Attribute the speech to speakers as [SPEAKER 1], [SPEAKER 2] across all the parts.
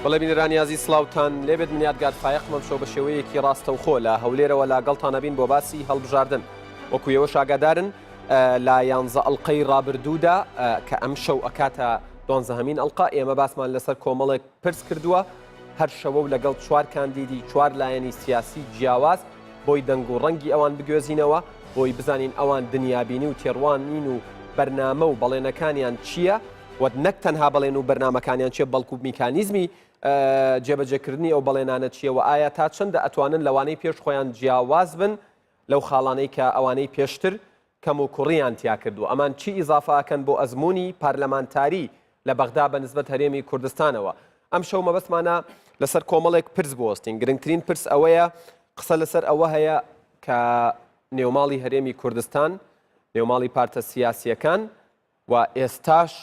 [SPEAKER 1] بەڵێ بینەرانی ئازیز سڵاوتان لێبێت من یادگار فایەقم ئەمشەو بە شێوەیەکی ڕاستەوخۆ لە هەولێرەوە لاگەڵتان ئەبین بۆ باسی هەڵبژاردن وەکو ئێوەش ئاگادارن لە یانزە ئەڵلقەی ڕابردوودا کە ئەم شەو ئەکاتە دوانزەهەمین ئەڵلقە ئێمە باسمان لەسەر کۆمەڵێک پرس کردووە هەر شەوە و لەگەڵ چوار کاندیدی چوار لایەنی سیاسی جیاواز بۆی دەنگ و ڕەنگی ئەوان بگوێزینەوە، بۆی بزانین ئەوان دنیابینی و تێڕوانین و بەرنامە و بەڵێنەکانیان چییە و نەک تەنها بەڵێن و بەرنامەکانیان چییە بەڵکو میکانیزمی جێبەجێکردنی ئەو بەڵێنانە چییە و ئایا تا چەندە ئەتوانن لەوانەی پێش خۆیان جیاواز بن لەو خاڵانەی کە ئەوانەی پێشتر کەموکوڕییان تیا کردووە. ئەمان چی ئیزافە ئەکەن بۆ ئەزموونی پارلەمانتاری لە بەغدا بە نسبەت هەرێمی کوردستانەوە؟ ئەمشەو مەبەستمانە لەسەر کۆمەڵێک پرس بوەستین. گرنگترین پرس ئەوەیە قسە لەسەر ئەوە هەیە کە نێوماڵی هەرێمی کوردستان، نێوماڵی پارتە سیاسییەکان و ئێستاش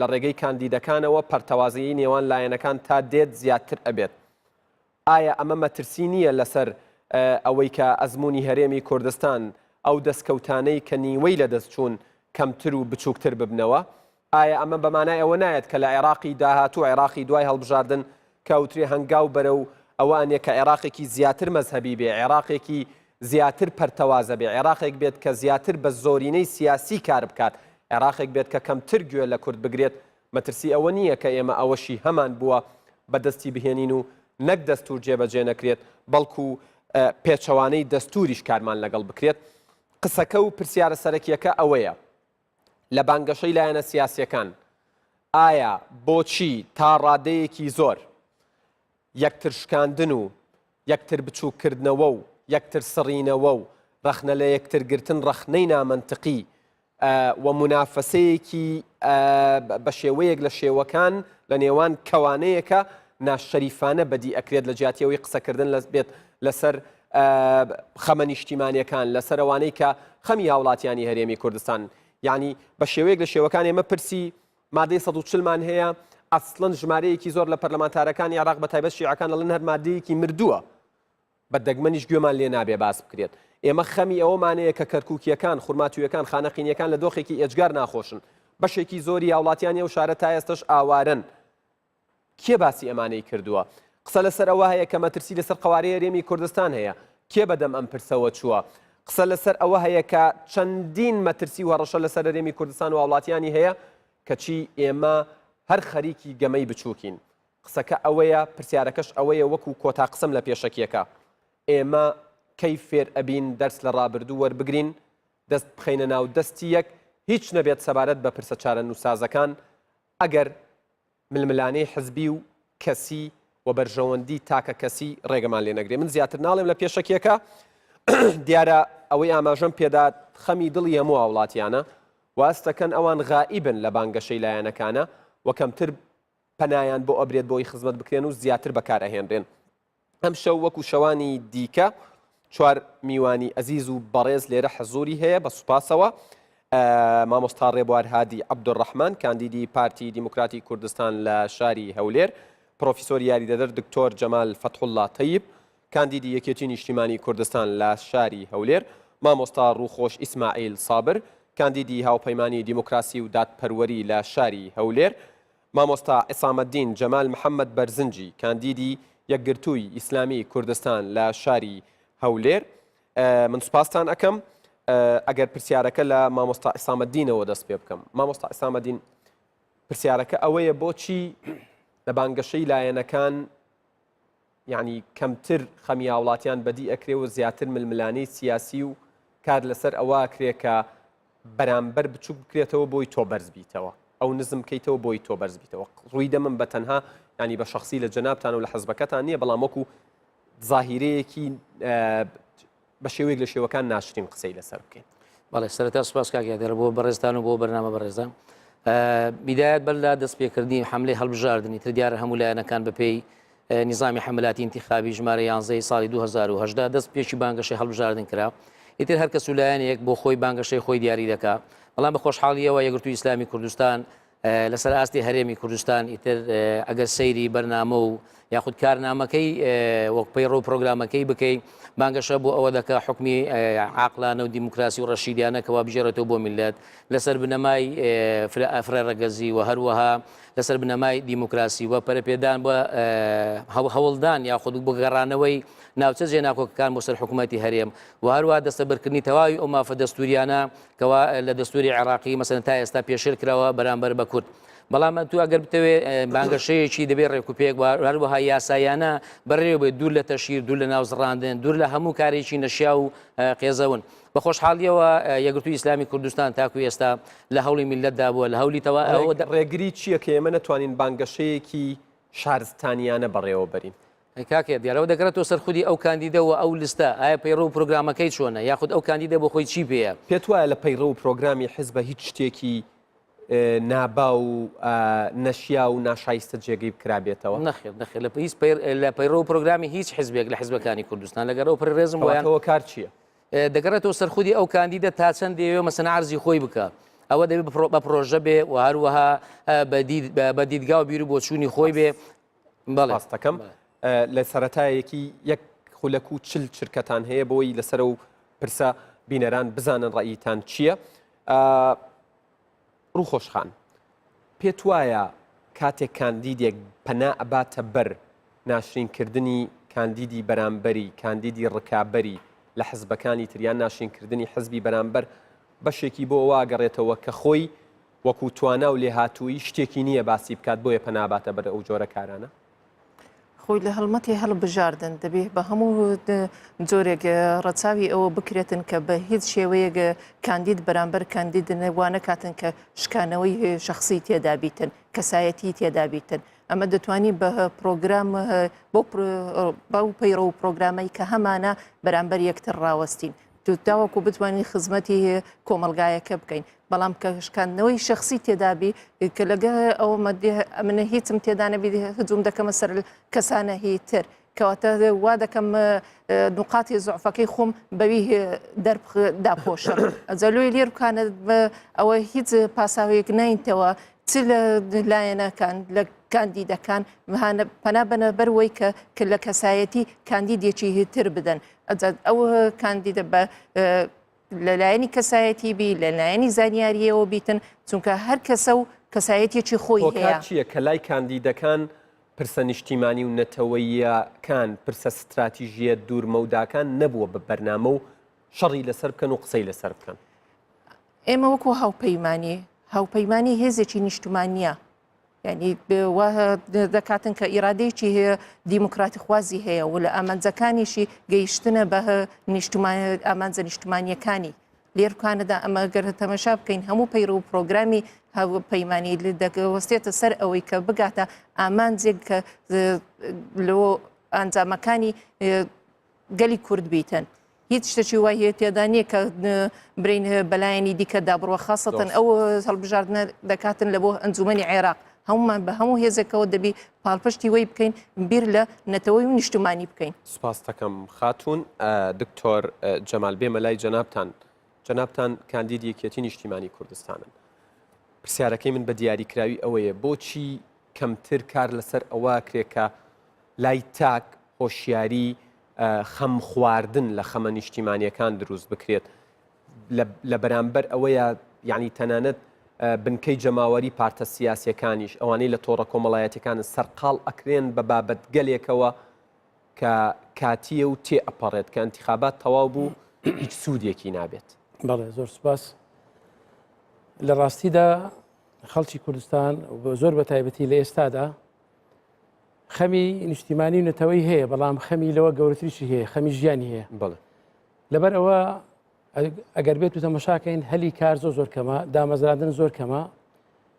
[SPEAKER 1] لە ڕێگەی کاندیدەکانەوە پەرتەوازەیی نێوان لایەنەکان تا دێت زیاتر ئەبێت. ئایا ئەمە مەترسی نییە لەسەر ئەوەی کە ئەزموونی هەرێمی کوردستان، ئەو دەستکەوتانەی کە نیوەی لەدەست چوون، کەمتر و بچووکتر ببنەوە؟ ئایا ئەمە بە مانای ئەوە نایەت کە لە عێراقی داهاتوو، عێراقی دوای هەڵبژاردن، کە ئەوترێ هەنگاو بەرەو ئەوە ئەنێ کە عێراقێکی زیاتر مەزهەبی بێ، عێراقێکی زیاتر پەرتەوازە بێ، عێراقێک بێت کە زیاتر بە زۆرینەی سیاسی کار بکات، عێراقێک بێت کە کەمتر گوێ لە کورد بگرێت، مەترسی ئەوە نییە کە ئێمە ئەوەشی هەمان بووە بەدەستی بهێنین و نەک دەستوور جێبەجێ نەکرێت، بەڵکو پێچەوانەی دەستووریش کارمان لەگەڵ بکرێت؟ قسەکە و پرسیارە سەرەکییەکە ئەوەیە، لە بانگەشەی لایەنە سیاسییەکان ئایا بۆچی تا ڕادەیەکی زۆر یەکتر شکاندن و یەکتر بچووککردنەوە و یەکتر سڕینەوە و ڕەخنە لە یەکتر گرتن ڕەخنەی نامەنتقی و مونافەسەیەکی بە شێوەیەک لە شێوەکان لە نێوان کەوانەیەکە ناشەریفانە بەدی ئەکرێت لە جیاتی ئەوەی قسەکردن لە بێت لەسەر خەمە نیشتیمانیەکان لەسەر ئەوانەی کە خەمی هاوڵاتیانی هەرێمی کوردستان یعنی بە شێوەیەک لە شێوەکان ئێمە پرسی مادەی 140 مان هەیە ئەسڵەن ژمارەیەکی زۆر لە پەرلەمانتارەکانی عێراق بە تایبەت شیعەکان ئەڵێن هەر مادەیەکی مردووە بە دەگمەنیش گوێمان لێ نابێ باس بکرێت. ئێمە خەمی ئەوەمان هەیە کە کەرکووکییەکان، خورماتوویەکان، خانەقینییەکان لە دۆخێکی ئێجگار ناخۆشن. بەشێکی زۆری هاوڵاتیانی ئەو شارە تا ئێستەش ئاوارەن. کێ باسی ئەمانەی کردووە؟ قسە لەسەر ئەوە هەیە کە مەترسی لەسەر قەوارەی هەرێمی کوردستان هەیە. کێ بەدەم ئەم پرسەوە چووە؟ قسە لەسەر ئەوە هەیە کە چەندین مەترسی و هەڕەشە لەسەر هەرێمی کوردستان و هاوڵاتیانی هەیە، کەچی ئێمە هەر خەریکی گەمەی بچووکین. قسەکە ئەوەیە، پرسیارەکەش ئەوەیە وەکو کۆتا قسەم لە پێشەکیەکە، ئێمە کەی فێر ئەبین دەرس لە ڕابردوو وەربگرین، دەست بخەینە ناو دەستی یەک، هیچ نەبێت سەبارەت بە پرسە چارەنووسسازەکان، ئەگەر ململانێی حزبی و کەسی و بەرژەوەندی تاکە کەسی ڕێگەمان لێ نەگرێ. من زیاتر ناڵێم لە پێشەکیەکە، دیارە ئەوەی ئاماژەم پێدا خەمی دڵی هەموو هاوڵاتیانە و هەستەکەن ئەوان غائیبن لە بانگەشەی لایەنەکانە و کەمتر پەنایان بۆ ئەبرێت بۆی خزمەت بکرێن و زیاتر بەکار ئەهێنرێن. ئەمشەو وەکو شەوانی دیکە چوار میوانی ئەزیز و بەڕێز لێرە حزوری هەیە بە سوپاسەوە مامۆستا ڕێبوار هادی عەبدولڕەحمان کاندیدی پارتی دیموکراتی کوردستان لە شاری هەولێر پرۆفیسۆر یاریدەدەر دکتۆر جەمال فەتحوڵڵا تەیب کاندیدی یەکێتی نیشتیمانی کوردستان لە شاری هەولێر مامۆستا ڕووخۆش ئیسماعیل سابر کاندیدی هاوپەیمانی دیموکراسی و دادپەروەری لە شاری هەولێر مامۆستا عیسامەدین جەمال محەمەد بەرزنجی، کاندیدی یەکگرتووی ئیسلامی کوردستان لە شاری هەولێر. من سوپاستان ئەکەم. ئەگەر پرسیارەکە لە مامۆستا عیسامەدینەوە دەست پێ بکەم. مامۆستا عیسامەدین، پرسیارەکە ئەوەیە بۆچی لە بانگەشەی لایەنەکان یعنی کەمتر خەمی هاوڵاتیان بەدی ئەکرێ و زیاتر ململانێی سیاسی و کار لەسەر ئەوە ئەکرێ کە بەرامبەر بچوک بکرێتەوە بۆی تۆ بەرز بیتەوە ئەو نزم بکەیتەوە بۆی تۆ بەرز بیتەوە ڕووی دەمم بە تەنها ینی بە شخصی لە جەنابتان و لە حزبەکەتان نییە بەڵام وەکو زاهیرەیەکی بە شێوەیەک لە شێوەکان ناشرین قسەی لەسەر بکەین.
[SPEAKER 2] بەڵێ سەرەتا سوپاس کاک یادگار بۆ بەڕێزتان و بۆ بەرنامە بەڕێزە بیدایەت بەر لە دەستپێکردنی حملەی هەڵبژاردنی تر دیارە هەموو لایەنەکان بەپێی نیزامی حملاتی انتخابی ژمارە 11 ساڵی 2010 دەست پێشی بانگەشەی هەڵبژاردن کرا ئیتر هەر کەس و لایەنێک بۆ خۆی بانگەشەی خۆی دیاری دەکا بەڵام بە خۆشحاڵیەوە یەکگرتووی ئیسلامی کوردستان لەسەر ئاستی هەرێمی کوردستان ئیتر ئەگەر سەیری بەرنامە و یاخود کارنامەکەی وەک پەیڕەو پرۆگرامەکەی بکەی بانگەشە بۆ ئەوە دەکا حوکمی عاقلانە و دیموکراسی و ڕەشیدیانە کەوا بگێڕێتەوە بۆ میللەت لەسەر بنەمای فرە ڕەگەزی و هەروەها لەسەر بنەمای دیموکراسی و پەرەپێدان بە هەوڵدان یاخود بۆ گەڕانەوەی ناوچە جێناکۆکەکان بۆ سەر حکوومەتی هەرێم و هەروە دەستەبەرکردنی تەواوی ئەو مافە دەستوریانە کەوا لە دەستوری عێراقی مەسەن تا ئێستا پێشێل کراوە بەرامبەر بە کورد. بەڵام تو ئەگەر بتەوێ بانگەشەیەکی دەبێ ڕێکوپێک و هەروەها یاسایانە بەڕێوە بێت دوور لە تەشیر دوور لە ناوزڕاندن دوور لە هەموو کارێکی نەشیا و قێزەون. بە خۆشحاڵیەوە یەکگرتووی ئیسلامی کوردستان تاکو ئێستا لە هەوڵی میللەتدا بووە لە هەولی تەوا
[SPEAKER 1] ڕێگری چییە کە ئێمە نەتوانین بانگەشەیەکی شارستانیانە بەڕێوە بەرین؟
[SPEAKER 2] کاکە دیار ئەوە دەگەڕێتەوە سەر خودی ئەو کاندیدە و ئەو لستە، ئایا پەیڕەو و پرۆگرامەکەی چۆنە، یاخود ئەو کاندیدە بۆ خۆی چی پێیە؟
[SPEAKER 1] پێت وایە لە پەیڕەو و پرۆگرامی حزبە هیچ شتێکی ناباو و نەشیاو و ناشایستە جێگەی بکرابێتەوە؟
[SPEAKER 2] نەخێر نەخێر لە هیچ لە پەیڕەو و پرۆگرامی هیچ حزبێک لە حزبەکانی کوردستان لەگەڵ ئەو پڕی ڕێزم بۆیان.
[SPEAKER 1] کەواتە هۆکار چییە؟
[SPEAKER 2] دەگەڕێتەوە سەر خودی ئەو کاندیدە تا چەند دەیەوێ مەسەن عەرزی خۆی بکا ئەوە دەبێ بە پرۆژە بێ و هەروەها بە دیدگا و بیر و بۆچوونی خۆی بێ.
[SPEAKER 1] بەڵێ ڕاستەکەم لە سەرەتایەکی یەک خولەک و چل چرکەتان هەیە بۆی لەسەر و پرسە بینەران بزانن ڕەئیتان چییە؟ ڕووخۆش خان، پێت وایە کاتێک کاندیدێک پەنا ئەباتە بەر ناشرینکردنی کاندیدی بەرامبەری، کاندیدی ڕکابەری لە حزبەکانی تر یان ناشرینکردنی حزبی بەرامبەر بەشێکی بۆ ئەوە ئەگەڕێتەوە کە خۆی وەکو توانا و لێهاتوویی شتێکی نییە باسی بکات بۆیە پەنا ئەباتە بەر ئەو جۆرە کارانە؟
[SPEAKER 3] خۆی لە هەڵمەتی هەڵبژاردن دەبێ بە هەموو جۆرێک ڕەچاوی ئەوە بکرێتن کە بە هیچ شێوەیەک کاندید بەرامبەر کاندید وا نەکاتن کە شکانەوەی شخصی تێدا بیتن کەسایەتی تێدا بیتن ئەمە دەتوانی بە پرۆگرام بۆ بەو پەیڕە و پرۆگرامەی کە هەمانە بەرامبەر یەکتر ڕاوەستین تاوەکو بتوانین خزمەتی کۆمەلگایەکە بکەین بەڵام کە شکاندنەوەی شخصی تێدابی کە لەگە ئەوە ئەمنە هیچم تێدانەبی هجوم دەکەمە سەر کەسانە هی تر کەواتە وا دەکەم نقاتی زعفەکەی خۆم بەوی دەرداپۆشم ئەجا لۆی لێر بکانە ئەوە هیچ پاساوێک نینتەوە چ لە لایەنەکان لە کاندیدەکان پەنا بەنە بەروەی کە کە لە کەسایەتی کاندیدێکی تر بدەن ئەجا ئەو کاندیدە بە لەلایەنی کەسایەتی بی لەلایەنی زانیاریەوە بیتن چونکە هەر کەسە و کەسایەتێکی خۆی
[SPEAKER 1] هەیە. چییە کە لای کاندیدەکان پرسە نیشتیمانی و نەتەوەییەکان، پرسە ستراتیژییە دوورمەوداکان نەبووە بە بەرنامە و شەڕی لەسەر بکەن و قسەی لەسەر بکەن؟
[SPEAKER 3] ئێمە وەکو هاوپەیمانی، هاوپەیمانی هێزێکی نیشتمانییە، یعنی وا دەکاتن کە ئیرادەیەکی هەیە دیموکراتی خوازی هەیە و لە ئامانجەکانیشی گەیشتنە بە نیشتمان ئامانجە نیشتمانیەکانی لێرکانەدا ئەمە گەر تەمەشا بکەین هەموو پەیڕ و پرۆگرامی پەیمانی دەوەستێتە سەر ئەوەی کە بگاتە ئامانجێک کە لۆ ئەنجامەکانی گەلی کورد بیتن. هیچ شتێکی وای هەیە تێدا نییە کە برین بەلایەنی دیکەدا بڕوە خاصەتەن ئەو هەڵبژاردنە دەکاتن لە بۆ ئەنجومەنی عێراق هەمومان بە هەموو هێزێکەوە دەبی پاڵپشتی وی بکەین بیر لە نەتەوەی و نیشتمانی بکەین.
[SPEAKER 1] سپاستەکەم خاتوون دکتۆر جەمال بێمە لای جەنابتان جەنابتان کاندیدی یەکێتی نیشتیمانی کوردستانن پرسیارەکەی من بە دیاریکراوی ئەوەیە بۆچی کەمتر کار لەسەر ئەوە کرێ کە لای تاک هۆشیاری خەم خواردن لە خەمە نیشتیمانیەکان دروست بکرێت لە بەرامبەر ئەوەیە یعنی تەنانەت بنکەی جەماوەری پارتە سیاسەکانیش ئەوانەی لە تۆڕە کۆمەڵایەتەکان سەرقاڵ ئەکرێن بە بابەتگەلێکەوە کە کاتیە و تێ ئەپەڕێت کە انتخابات تەواو بوو هیچ سوودێکی نابێت.
[SPEAKER 4] بەڵێ زۆر سپاس لە ڕاستیدا خەڵکی کوردستان زۆر بە تایبەتی لە ئێستادا خەمی نیشتیمانی و نەتەوەی هەیە بەڵام خەمی لەوە گەورەتریشی هەیە خەمی ژیانی هەیە
[SPEAKER 1] بەڵێ
[SPEAKER 4] لەبەر ئەوە ئەگەر بێت و تەمەشاکەین هەلی کار زۆر زۆر کەمە دامەزراندن زۆر کەمە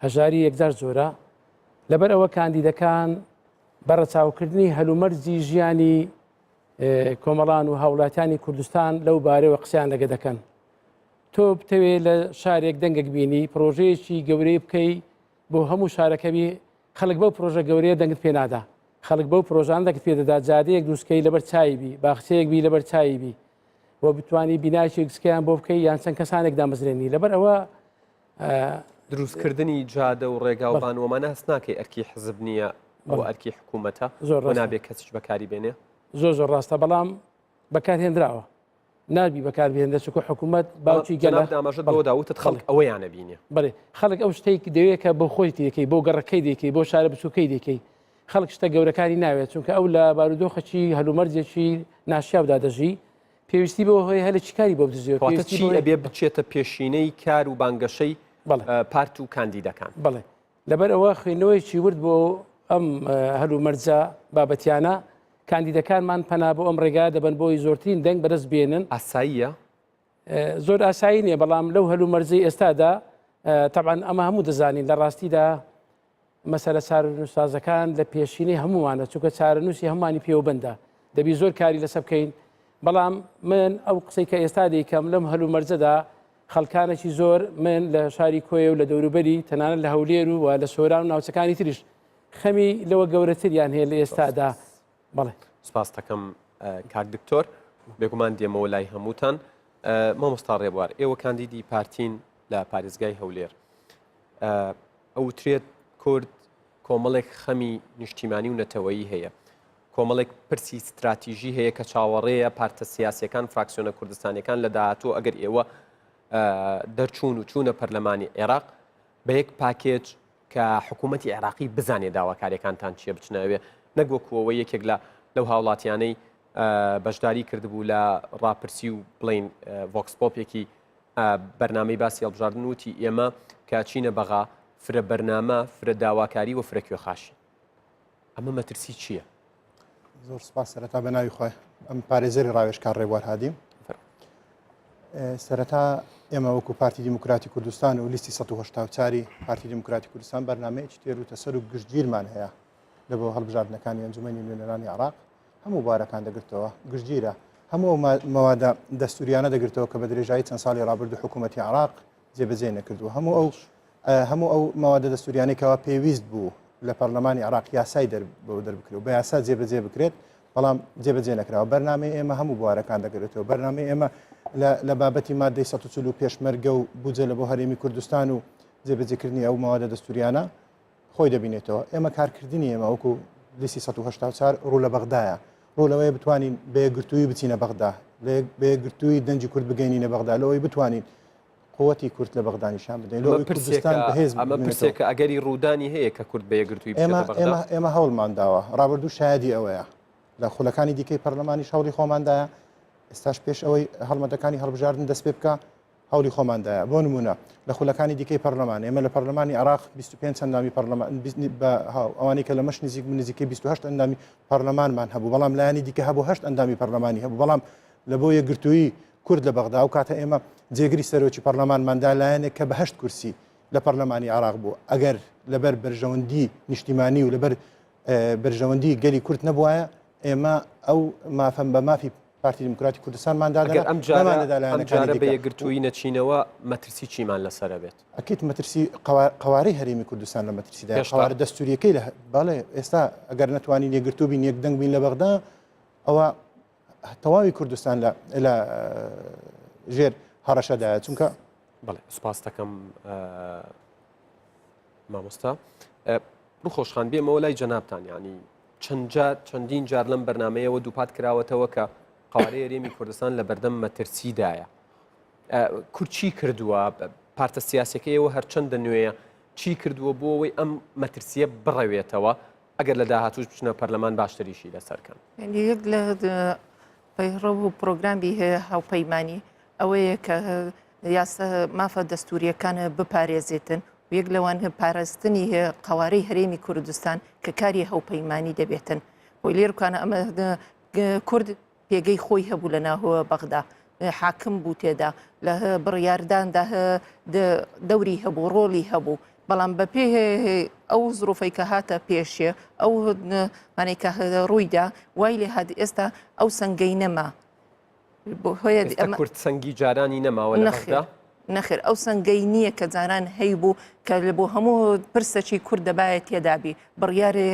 [SPEAKER 4] هەژاری یەکجار زۆرە لەبەر ئەوە کاندیدەکان بە ڕەچاوکردنی هەلومەرجی ژیانی کۆمەڵان و هاوڵاتیانی کوردستان لەو بارەوە قسەیان لەگە دەکەن تۆ بتەوێ لە شارێک دەنگێک بینی پرۆژەیەکی گەورەی بکەی بۆ هەموو شارەکەبی خەڵک بەو پرۆژە گەورەیە دەنگت پێ نادا خەڵک بەو پرۆژانە دەنگت پێ دەدا جادەیەک دروستکەی لەبەر چاوی بی باخچەیەک بی لەبەر چاوی بی و بتوانی بینایەکی گسکیان بۆ بکەی یان چەند کەسانێک دامەزرێنی لەبەر ئەوە
[SPEAKER 1] دروستکردنی جادە و ڕێگا و بانوەمانە هەست ناکەی ئەرکی حزب نییە. ئەوە ئەرکی حکوومەتە
[SPEAKER 4] زۆر
[SPEAKER 1] و نابێ کەسیش بەکاری بێنێ.
[SPEAKER 4] زۆر زۆر ڕاستە بەڵام بەکارهێنراوە نابی بەکاربهێنرێت چونکە حکوومەت باوکی گەلە.
[SPEAKER 1] جەنابت ئاماژەت بەوە دا وتت خەڵک ئەوەیان ئەبینێ.
[SPEAKER 4] بەڵێ خەڵک ئەو شتەی دەوێت کە بۆ خۆی دەیکەی بۆ گەڕەکەی دەیکەی بۆ شارە بچووکەی دەیکەی خەڵک شتە گەورەکانی ناوێت چونکە ئەو لە بارودۆخەکی هەلومەرجێکی ناشیاودا دەژی پێویستی بەوە هەیە هەلێکی کاری بۆ بدزیەوە
[SPEAKER 1] کەواتە چی ئەبێ بچێتە پێشینەی کار و بانگەشەی پارت و کاندیدەکان؟
[SPEAKER 4] بەڵێ لەبەر ئەوە خوێندنەوەیەکی ورد بۆ ئەم هەلومەرجە بابەتیانە کاندیدەکانمان پەنا بۆ ئەم ڕێگا دەبەن بۆی زۆرترین دەنگ بەدەست بێنن.
[SPEAKER 1] ئاساییە؟
[SPEAKER 4] زۆر ئاسایی نییە بەڵام لەو هەلومەرجەی ئێستادا تەبعەن ئەمە هەموو دەزانین لە ڕاستیدا مەسەلە چارەنووسسازەکان لە پێشینەی هەمووانە چونکە چارەنووسی هەمووانی پێوەبەندە دەبی زۆر کاری لەسەر بکەین بەڵام من ئەو قسەی کە ئێستا دەیکەم لەم هەلومەرجەدا خەڵکانێکی زۆر من لە شاری کۆیە و لە دەوروبەری تەنانەت لە هەولێر و لە سۆران و ناوچەکانی تریش خەمی لەوە گەورەتریان هەیە لە ئێستادا بەڵێ.
[SPEAKER 1] سپاس دەکەم کاک دکتۆر بێگومان دێمەوە لای هەمووتان مامۆستا ڕێبوار ئێوە کاندیدی پارتین لە پارێزگای هەولێر ئەوترێت کورد کۆمەڵێک خەمی نیشتیمانی و نەتەوەیی هەیە کۆمەڵێک پرسی ستراتیژی هەیە کە چاوەڕێیە پارتە سیاسیەکان فراکسیۆنە کوردستانیەکان لە داهاتوو ئەگەر ئێوە دەرچوون و چوونە پەرلەمانی عێراق بە یەک پاکێج کە حکوومەتی عێراقی بزانێ داواکاریەکانتان چییە بچنە ئەوێ نەک وەکو ئەوەی یەکێک لە لەو هاوڵاتیانەی بەشداری کردبوو لە ڕاپرسی و بڵین vox pop ێکی بەرنامەی باسی هەڵبژاردن وتی ئێمە کە چینە بەغا فرە بەرنامە فرە داواکاری و فرە کوێخاشین ئەمە مەترسی چییە؟
[SPEAKER 5] زۆر سپاس سەرەتا بە ناوی خۆی ئەم پارێزەری ڕاوێژکار ڕێبوار هادیم سەرەتا ئێمە وەکو پارتی دیموکراتی کوردستان و لیستی 1970 پارتی دیموکراتی کوردستان بەرنمەیەکی تێر و تەسەر و گشتگیرمان هەیە لە بۆ هەڵبژاردنەکانی ئەنجومەنی نوێنەرانی عراق هەموو بارەکان دەگرتەوە گشتگیرە هەموو ئەو مەوادە دەستوریانە دەگرتەوە کە بە درێژایی چەند ساڵی ڕابردوو حکوومەتی عراق جێبەجێ نەکردووە هەموو ئەو هەموو ئەو مەوادە دەستوریانەی کەوا پێویست بوو لە پەرلەمانی عراق یاسای بۆ دەربکرێت و بە یاسا جێبەجێ بکرێت بەڵام جێبەجێ نەکراوە بەرنامەی ئێمە هەموو بوارەکان دەگرێتەوە بەرنامەی ئێمە لە بابەتی مادەی 140 پێشمەرگە و بودجە لە بۆ هەرێمی کوردستان و جێبەجێکردنی ئەو مەوادە دەستوریانە خۆی دەبینێتەوە ئێمە کارکردنی ئێمە وەکو لیستی 184 ڕوو لە بەغدایە ڕوو لەوەیە بتوانین بە یەکگرتوویی بچینە بەغدا بە یەکگرتوویی دەنگی کورد بگەینینە بەغدا لەوەی بتوانین قوتی کورد لە بەغدا نیشان بدەین لەوەی کوردستان بەهێز
[SPEAKER 1] ئەمە پرسێکە ئەگەری ڕوودانی هەیە کە کورد بە یەکگرتووی
[SPEAKER 5] ئێمە ئێمە ئێمە هەوڵمان داوە ڕابردوو شایدی ئەوەیە لە خولەکانی دیکەی پەرلەمانیش هەوڵی خۆماندایە ئێستاش پێش ئەوەی هەڵمەتەکانی هەڵبژاردن دەست پێ بکە هەوڵی خۆماندایە بۆ نمونە لە خولەکانی دیکەی پەرلەمان ئێمە لە پەرلەمانی عراق 25 ئەندامی پەرلەمان ئەوانەی کە لە مەش نزیک نزیکەی 28 ئەندامی پەرلەمانمان هەبوو بەڵام لایەنی دیکە هەبوو هەشت ئەندامی پەرلەمانی هەبوو بەڵام لە بۆ یەکگرتوویی کورد لە بەغدا ئەو کاتە ئێمە جێگری سەرۆکی پەرلەمانماندا لایەنێک کە بە هەشت کورسی لە پەرلەمانی عراق بوو ئەگەر لەبەر بەرژەوەندی نیشتیمانی و لەبەر بەرژەوەندی گەلی کورد نەبوایە ئێمە ئەو مافەم بە مافی پارتی دیموکراتی کوردستانمان
[SPEAKER 1] دادەنا ئەم جارە بە یەکگرتوویی نەچینەوە مەترسی چیمان لەسەرە بێت؟
[SPEAKER 5] ئەکید مەترسی قەوارەی هەرێمی کوردستان لە مەترسیدا قەوارە دەستوریەکەی لە بەڵێ ئێستا ئەگەر نەتوانین یەکگرتوو بین یەک دەنگ بین لە بەغدا ئەوە تەواوی کوردستان لە ژێر هەڕەشەدایە چونکە
[SPEAKER 1] بەڵێ سپاس دەکەم مامۆستا ڕوخۆشخان بێمەوە لای جەنابتان ینی چەند جار چەندین جار لەم بەرنمەیەوە دووپات کراوەتەوە کە قوارەی هەرێمی کوردستان لە بەردەم مەترسیدایە کورد چی کردووە پارتە سیاسەکەیەوە هەرچەندە نوێیە چی کردووە بۆ ئەوەی ئەم مەترسیە بڕەوێتەوە ئەگەر لە داهاتوش بچنە پەرلەمان باشتریشی لەسەرکەن.
[SPEAKER 3] یەک لە پەیڕەو و پرۆگرامی هاوپەیمانی ئەوەیە کە یاسا مافە دەستوریەکان بپارێزێتن و یەک لەوان پاراستنی قەوارەی هەرێمی کوردستان کە کاری هاوپەیمانی دەبێتن خۆی لێرکانە ئەمە کورد پێگەی خۆی هەبوو لە ناوە بەغدا حاکم بوو تێدا لە بڕیارداندا دەوری هەبوو ڕۆڵی هەبوو بەڵام بە پێ ئەو زروفەی کە هاتە پێشێ ئەو مانەی کە ڕوویدا وای لێ هات ئێستا ئەو سەنگەی نەما
[SPEAKER 1] ئەمە کورد سەنگی جارانی نەماوە
[SPEAKER 3] نەخێر نەخێر ئەو سەنگەی نییە کە جاران هەیبوو کە لە بۆ هەموو پرسەکی کورد دەبایە تێدابی بڕیارێ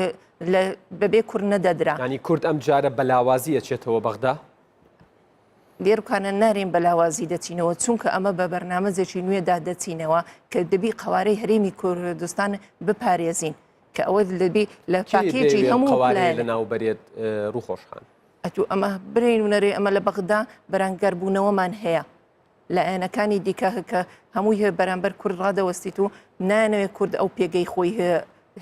[SPEAKER 3] بەبێ کورد نەدەدرا.
[SPEAKER 1] یانی کورد ئەم جارە بە لاوازی ئەچێتەوە بەغدا؟
[SPEAKER 3] لێرکانە نارین بە لاوازی دەچینەوە چونکە ئەمە بە بەرنامەجێکی نوێدا دەچینەوە کە دەبی قەوارەی هەرێمی کوردستان بپارێزین. کە ئەوە لەبی لە پاکێجی هەموو
[SPEAKER 1] قوارەیە لە ناو بەرێت ڕووخۆشخان.
[SPEAKER 3] ئەتوو ئەمە برێن و نەرێ ئەمە لە بەغدا بەرەنگاربوونەوەمان هەیە. لایەنەکانی دیکە کە هەمووی بەرامبەر کورد ڕادەوەستیت و نانەوێت کورد ئەو پێگەی خۆی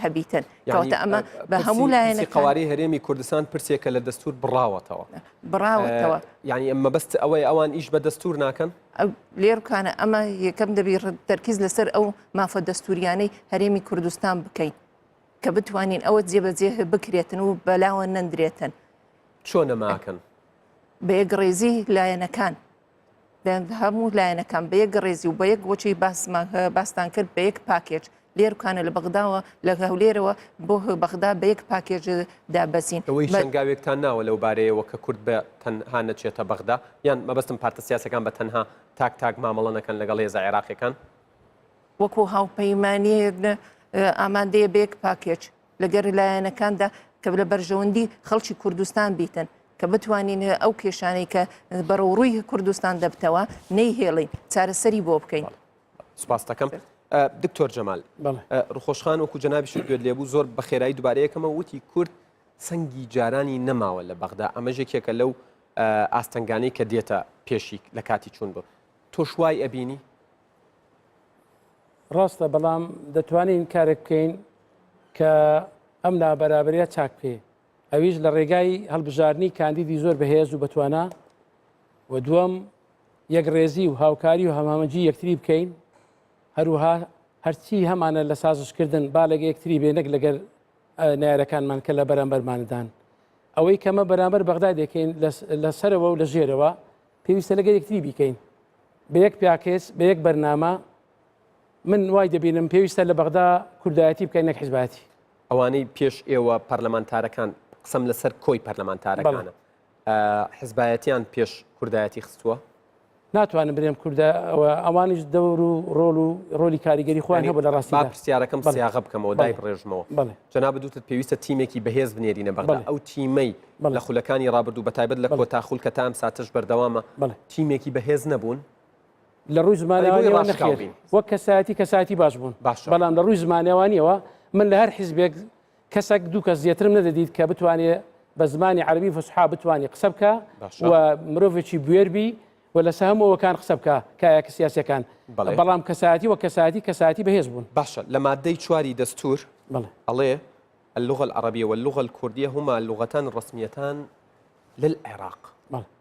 [SPEAKER 3] هەبیتن کەواتە ئەمە بە هەموو لایەنە
[SPEAKER 1] قواری هەرێمی کوردستان پرسێکە لە دەستور بڕاوەتەوە
[SPEAKER 3] بڕاوەتەوە
[SPEAKER 1] یعنی ئەم مەبەست ئەوەی ئەوان ئیش بە دەستور ناکەن
[SPEAKER 3] لێرکانە ئەمە یەکەم دەبی تەرکیز لەسەر ئەو مافە دەستوریانەی هەرێمی کوردستان بکەین کە بتوانین ئەوە جێبەجێ بکرێتن و بەلاوە نەندرێتن
[SPEAKER 1] چۆن نەماکەن
[SPEAKER 3] بە یەکڕێزی لایەنەکان هەموو لایەنەکان بە یەک ڕێزی و بە یەک وەچی باسمان باستان کرد بە یەک پاکێج لێرکانە لە بەغداوە لە هەولێرەوە بۆ بەغدا بە یەک پاکێج دابەزین
[SPEAKER 1] ئەوەی شەنگاوێکتان ناوە لەو بارەیەوە کە کورد بە تەنها نەچێتە بەغدا یان مەبەستم پارتە سیاسەکان بە تەنها تاک تاک مامەڵە نەکەن لەگەڵ هێزە عێراقیەکان؟
[SPEAKER 3] وەکو هاوپەیمانیەک ئامادەیە بە یەک پاکێج لەگەر لایەنەکاندا کە لە بەرژەوەندی خەڵکی کوردستان بیتن کە بتوانین ئەو کێشانەی کە بەرەوڕووی کوردستان دەبتەوە نەیهێڵین چارەسەری بۆ بکەین.
[SPEAKER 1] سپاس دەکەم. دکتۆر جەمال ڕوخۆشخان وەکو جەنابیشت گوێت لێبوو زۆر بە خێرایی دووبارە یەکەمە وتی کورد سەنگی جارانی نەماوە لە بەغدا ئەمەش یەکێکە لەو ئاستەنگانەی کە دێتە پێشی لە کاتی چوون بۆ تۆش وای ئەبینی؟
[SPEAKER 4] ڕاستە بەڵام دەتوانین کارێک بکەین کە ئەم نابەرابریە چاک بکەین ئەویش لە ڕێگای هەڵبژاردنی کاندیدی زۆر بەهێز و بەتوانا و دووەم یەکڕێزی و هاوکاری و هەمامەنگی یەکتری بکەین هەروها هەرچی هەمانە لە سازشکردن با لەگە یەکتری بێ نەک لەگەر نارەکانمان کە لە بەرامبەرماندان ئەوەی کەمە بەرامبەر بەغدا دەکەین لە سەرەوە و لە ژێرەوە پێویستە لەگەر یەکتری بیکەین بە یەک پیاکێس بە یەک بەرنامە من وای دەبینم پێویستە لە بەغدا کوردایەتی بکەین نەک حیزبایەتی.
[SPEAKER 1] ئەوانەی پێش ئێوە پەرلەمانتارەکان، قسەم لەسەر کۆی پەرلەمانتارەکانە، حزبایەتیان پێش کوردایەتی خستووە؟
[SPEAKER 4] ناتوانم برێم کوردە ئەوانیش دەور و ڕۆل و ڕۆلی کاریگەری خۆیان هەبوو لە ڕاستیدا.
[SPEAKER 1] با پرسیارەکەم سیاغە بکەمەوە دایبڕێژمەوە. جەنابت وتت پێویستە تیمێکی بەهێز بنێرینە بەغدا، ئەو تیمەی لە خولەکانی ڕابردوو بەتایبەت لە کۆتا خول کە تا ئەم ساتەش بەردەوامە تیمێکی بەهێز نەبوون؟
[SPEAKER 4] لە ڕووی زمانەوانیەوە نەخێر وەک کەسایەتی کەسایەتی باش بوون بەڵام لە ڕووی زمانەوانیەوە من لە هەر حیزبێک کەسێک دوو کەس زیاترم نەدەدیت کە بتوانێت بە زمانی عەربی فسحا بتوانێت قسە بکە و مرۆڤێکی بوێربی و لەسە هەمووەکان قسە بکە کایەکە سیاسەکان بەڵام کەسایەتی وە کەسایەتی کەسایەتی بەهێز بوون
[SPEAKER 1] باشە لە مادەی چواری دەستور ئەڵێ اللغة العربية واللغة الكردية هما اللغتان الرسميتان للعراق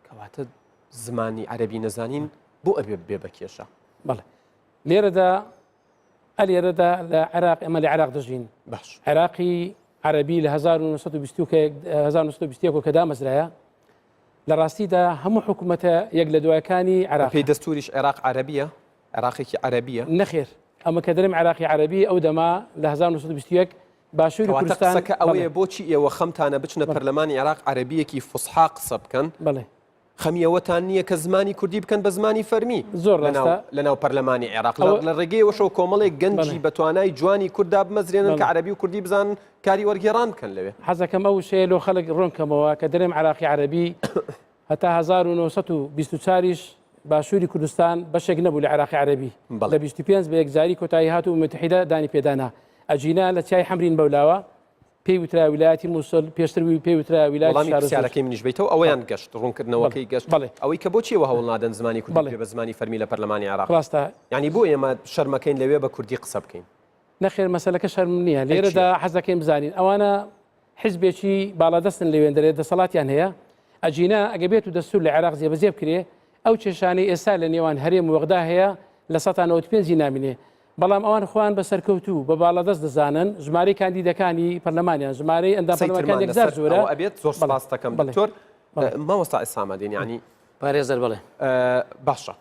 [SPEAKER 1] کەواتە زمانی عەرەبی نەزانین بۆ ئەبێ ببێ بە کێشە؟
[SPEAKER 4] بەڵێ لێرەدا ئەلێرەدا لە عێراق ئێمە لە عێراق دەژین
[SPEAKER 1] باش
[SPEAKER 4] عێراقی عەرەبی لە 1921 کە دامەزرایە لە ڕاستیدا هەموو حکوومەتە یەک لە دوایەکانی عێراق
[SPEAKER 1] پێی دەستوریش عێراق عەرەبیە عێراقێکی عەرەبیە
[SPEAKER 4] نەخێر ئەمە کە دەرم عێراقی عەرەبی ئەو دەما لە 1921 باشووری کوردستان
[SPEAKER 1] قسەکە ئەوەیە بۆچی ئێوە خەمتانە بچنە پەرلەمانی عێراق عەرەبیەکی فوسحا قسە بکەن
[SPEAKER 4] بەڵێ
[SPEAKER 1] خەمی ئەوەتان نییە کە زمانی کوردی بکەن بە زمانی فەرمی
[SPEAKER 4] زۆر ڕاستە
[SPEAKER 1] لەناو پەرلەمانی عێراق لە ڕێگەیەوەشەوە کۆمەڵێک گەنجی بەتوانای جوانی کورد دابمەزرێنن کە عەرەبی و کوردی بزانن کاری وەرگێڕان بکەن لەوێ.
[SPEAKER 4] حەزەکەم ئەو وشەیە لۆ خەڵک ڕوون کەمەوە کە دەرێم عێراقی عەرەبی هەتا 1924 یش باشووری کوردستان بەشێک نەبوو لە عێراقی عەرەبی لە 25 بە یەکجاری کۆتایی هات و متحیدە دانی پێدانا ئەجینا لە چیای حەمرین بەولاوە پێی وترا ویلایەتی موسڵ پێشتر وی پێی وترا ویلایەتی
[SPEAKER 1] وەڵامی
[SPEAKER 4] شارەزوور.
[SPEAKER 1] پرسیارەکەی منیش بیتەوە ئەوەیان گەشت ڕوونکردنەوەکەی گەشت
[SPEAKER 4] بەڵێ.
[SPEAKER 1] ئەوەی کە بۆچی ئێوە هەوڵ نادەن زمانی کوردی
[SPEAKER 4] بەڵێ.
[SPEAKER 1] بکرێ بە زمانی فەرمی لە پەرلەمانی عێراق
[SPEAKER 4] ڕاستە.
[SPEAKER 1] یانی بۆ ئێمە شەرمەکەین لەوێ بە کوردی قسە بکەین؟
[SPEAKER 4] نەخێر مەسەلەکە شەرم نییە
[SPEAKER 1] ئەی چییە؟
[SPEAKER 4] لێرەدا حەز دەکەین بزانین ئەوانە حیزبێکی باڵادەستن لەوێندەرێ دەسەڵاتیان هەیە ئەگینا ئەگە بێت و دەستور لە عێراق جێبەجێ بکرێ ئەو کێشانەی ئێستا لە نێوان هەرێم و بەغدا هەیە لە 95 ی نامینێ بەڵام ئەوان خۆیان بە سەرکەوتوو بە باڵادەست دەزانن، ژمارەی کاندیدەکانی پەرلەمانیان، ژمارەی ئەندام
[SPEAKER 1] قسەی
[SPEAKER 4] پەرلەمانەکان
[SPEAKER 1] ترمان
[SPEAKER 4] یەکجار
[SPEAKER 1] لەسەر
[SPEAKER 4] زۆرە.
[SPEAKER 1] ئەوە ئەبێت زۆر
[SPEAKER 4] بەڵێ
[SPEAKER 1] سپاست دەکەم
[SPEAKER 4] بەڵێ
[SPEAKER 1] دکتۆر
[SPEAKER 4] بەڵێ.
[SPEAKER 1] مامۆستا عیسامەدین یانی
[SPEAKER 2] پارێزەر بەڵێ.
[SPEAKER 1] باشە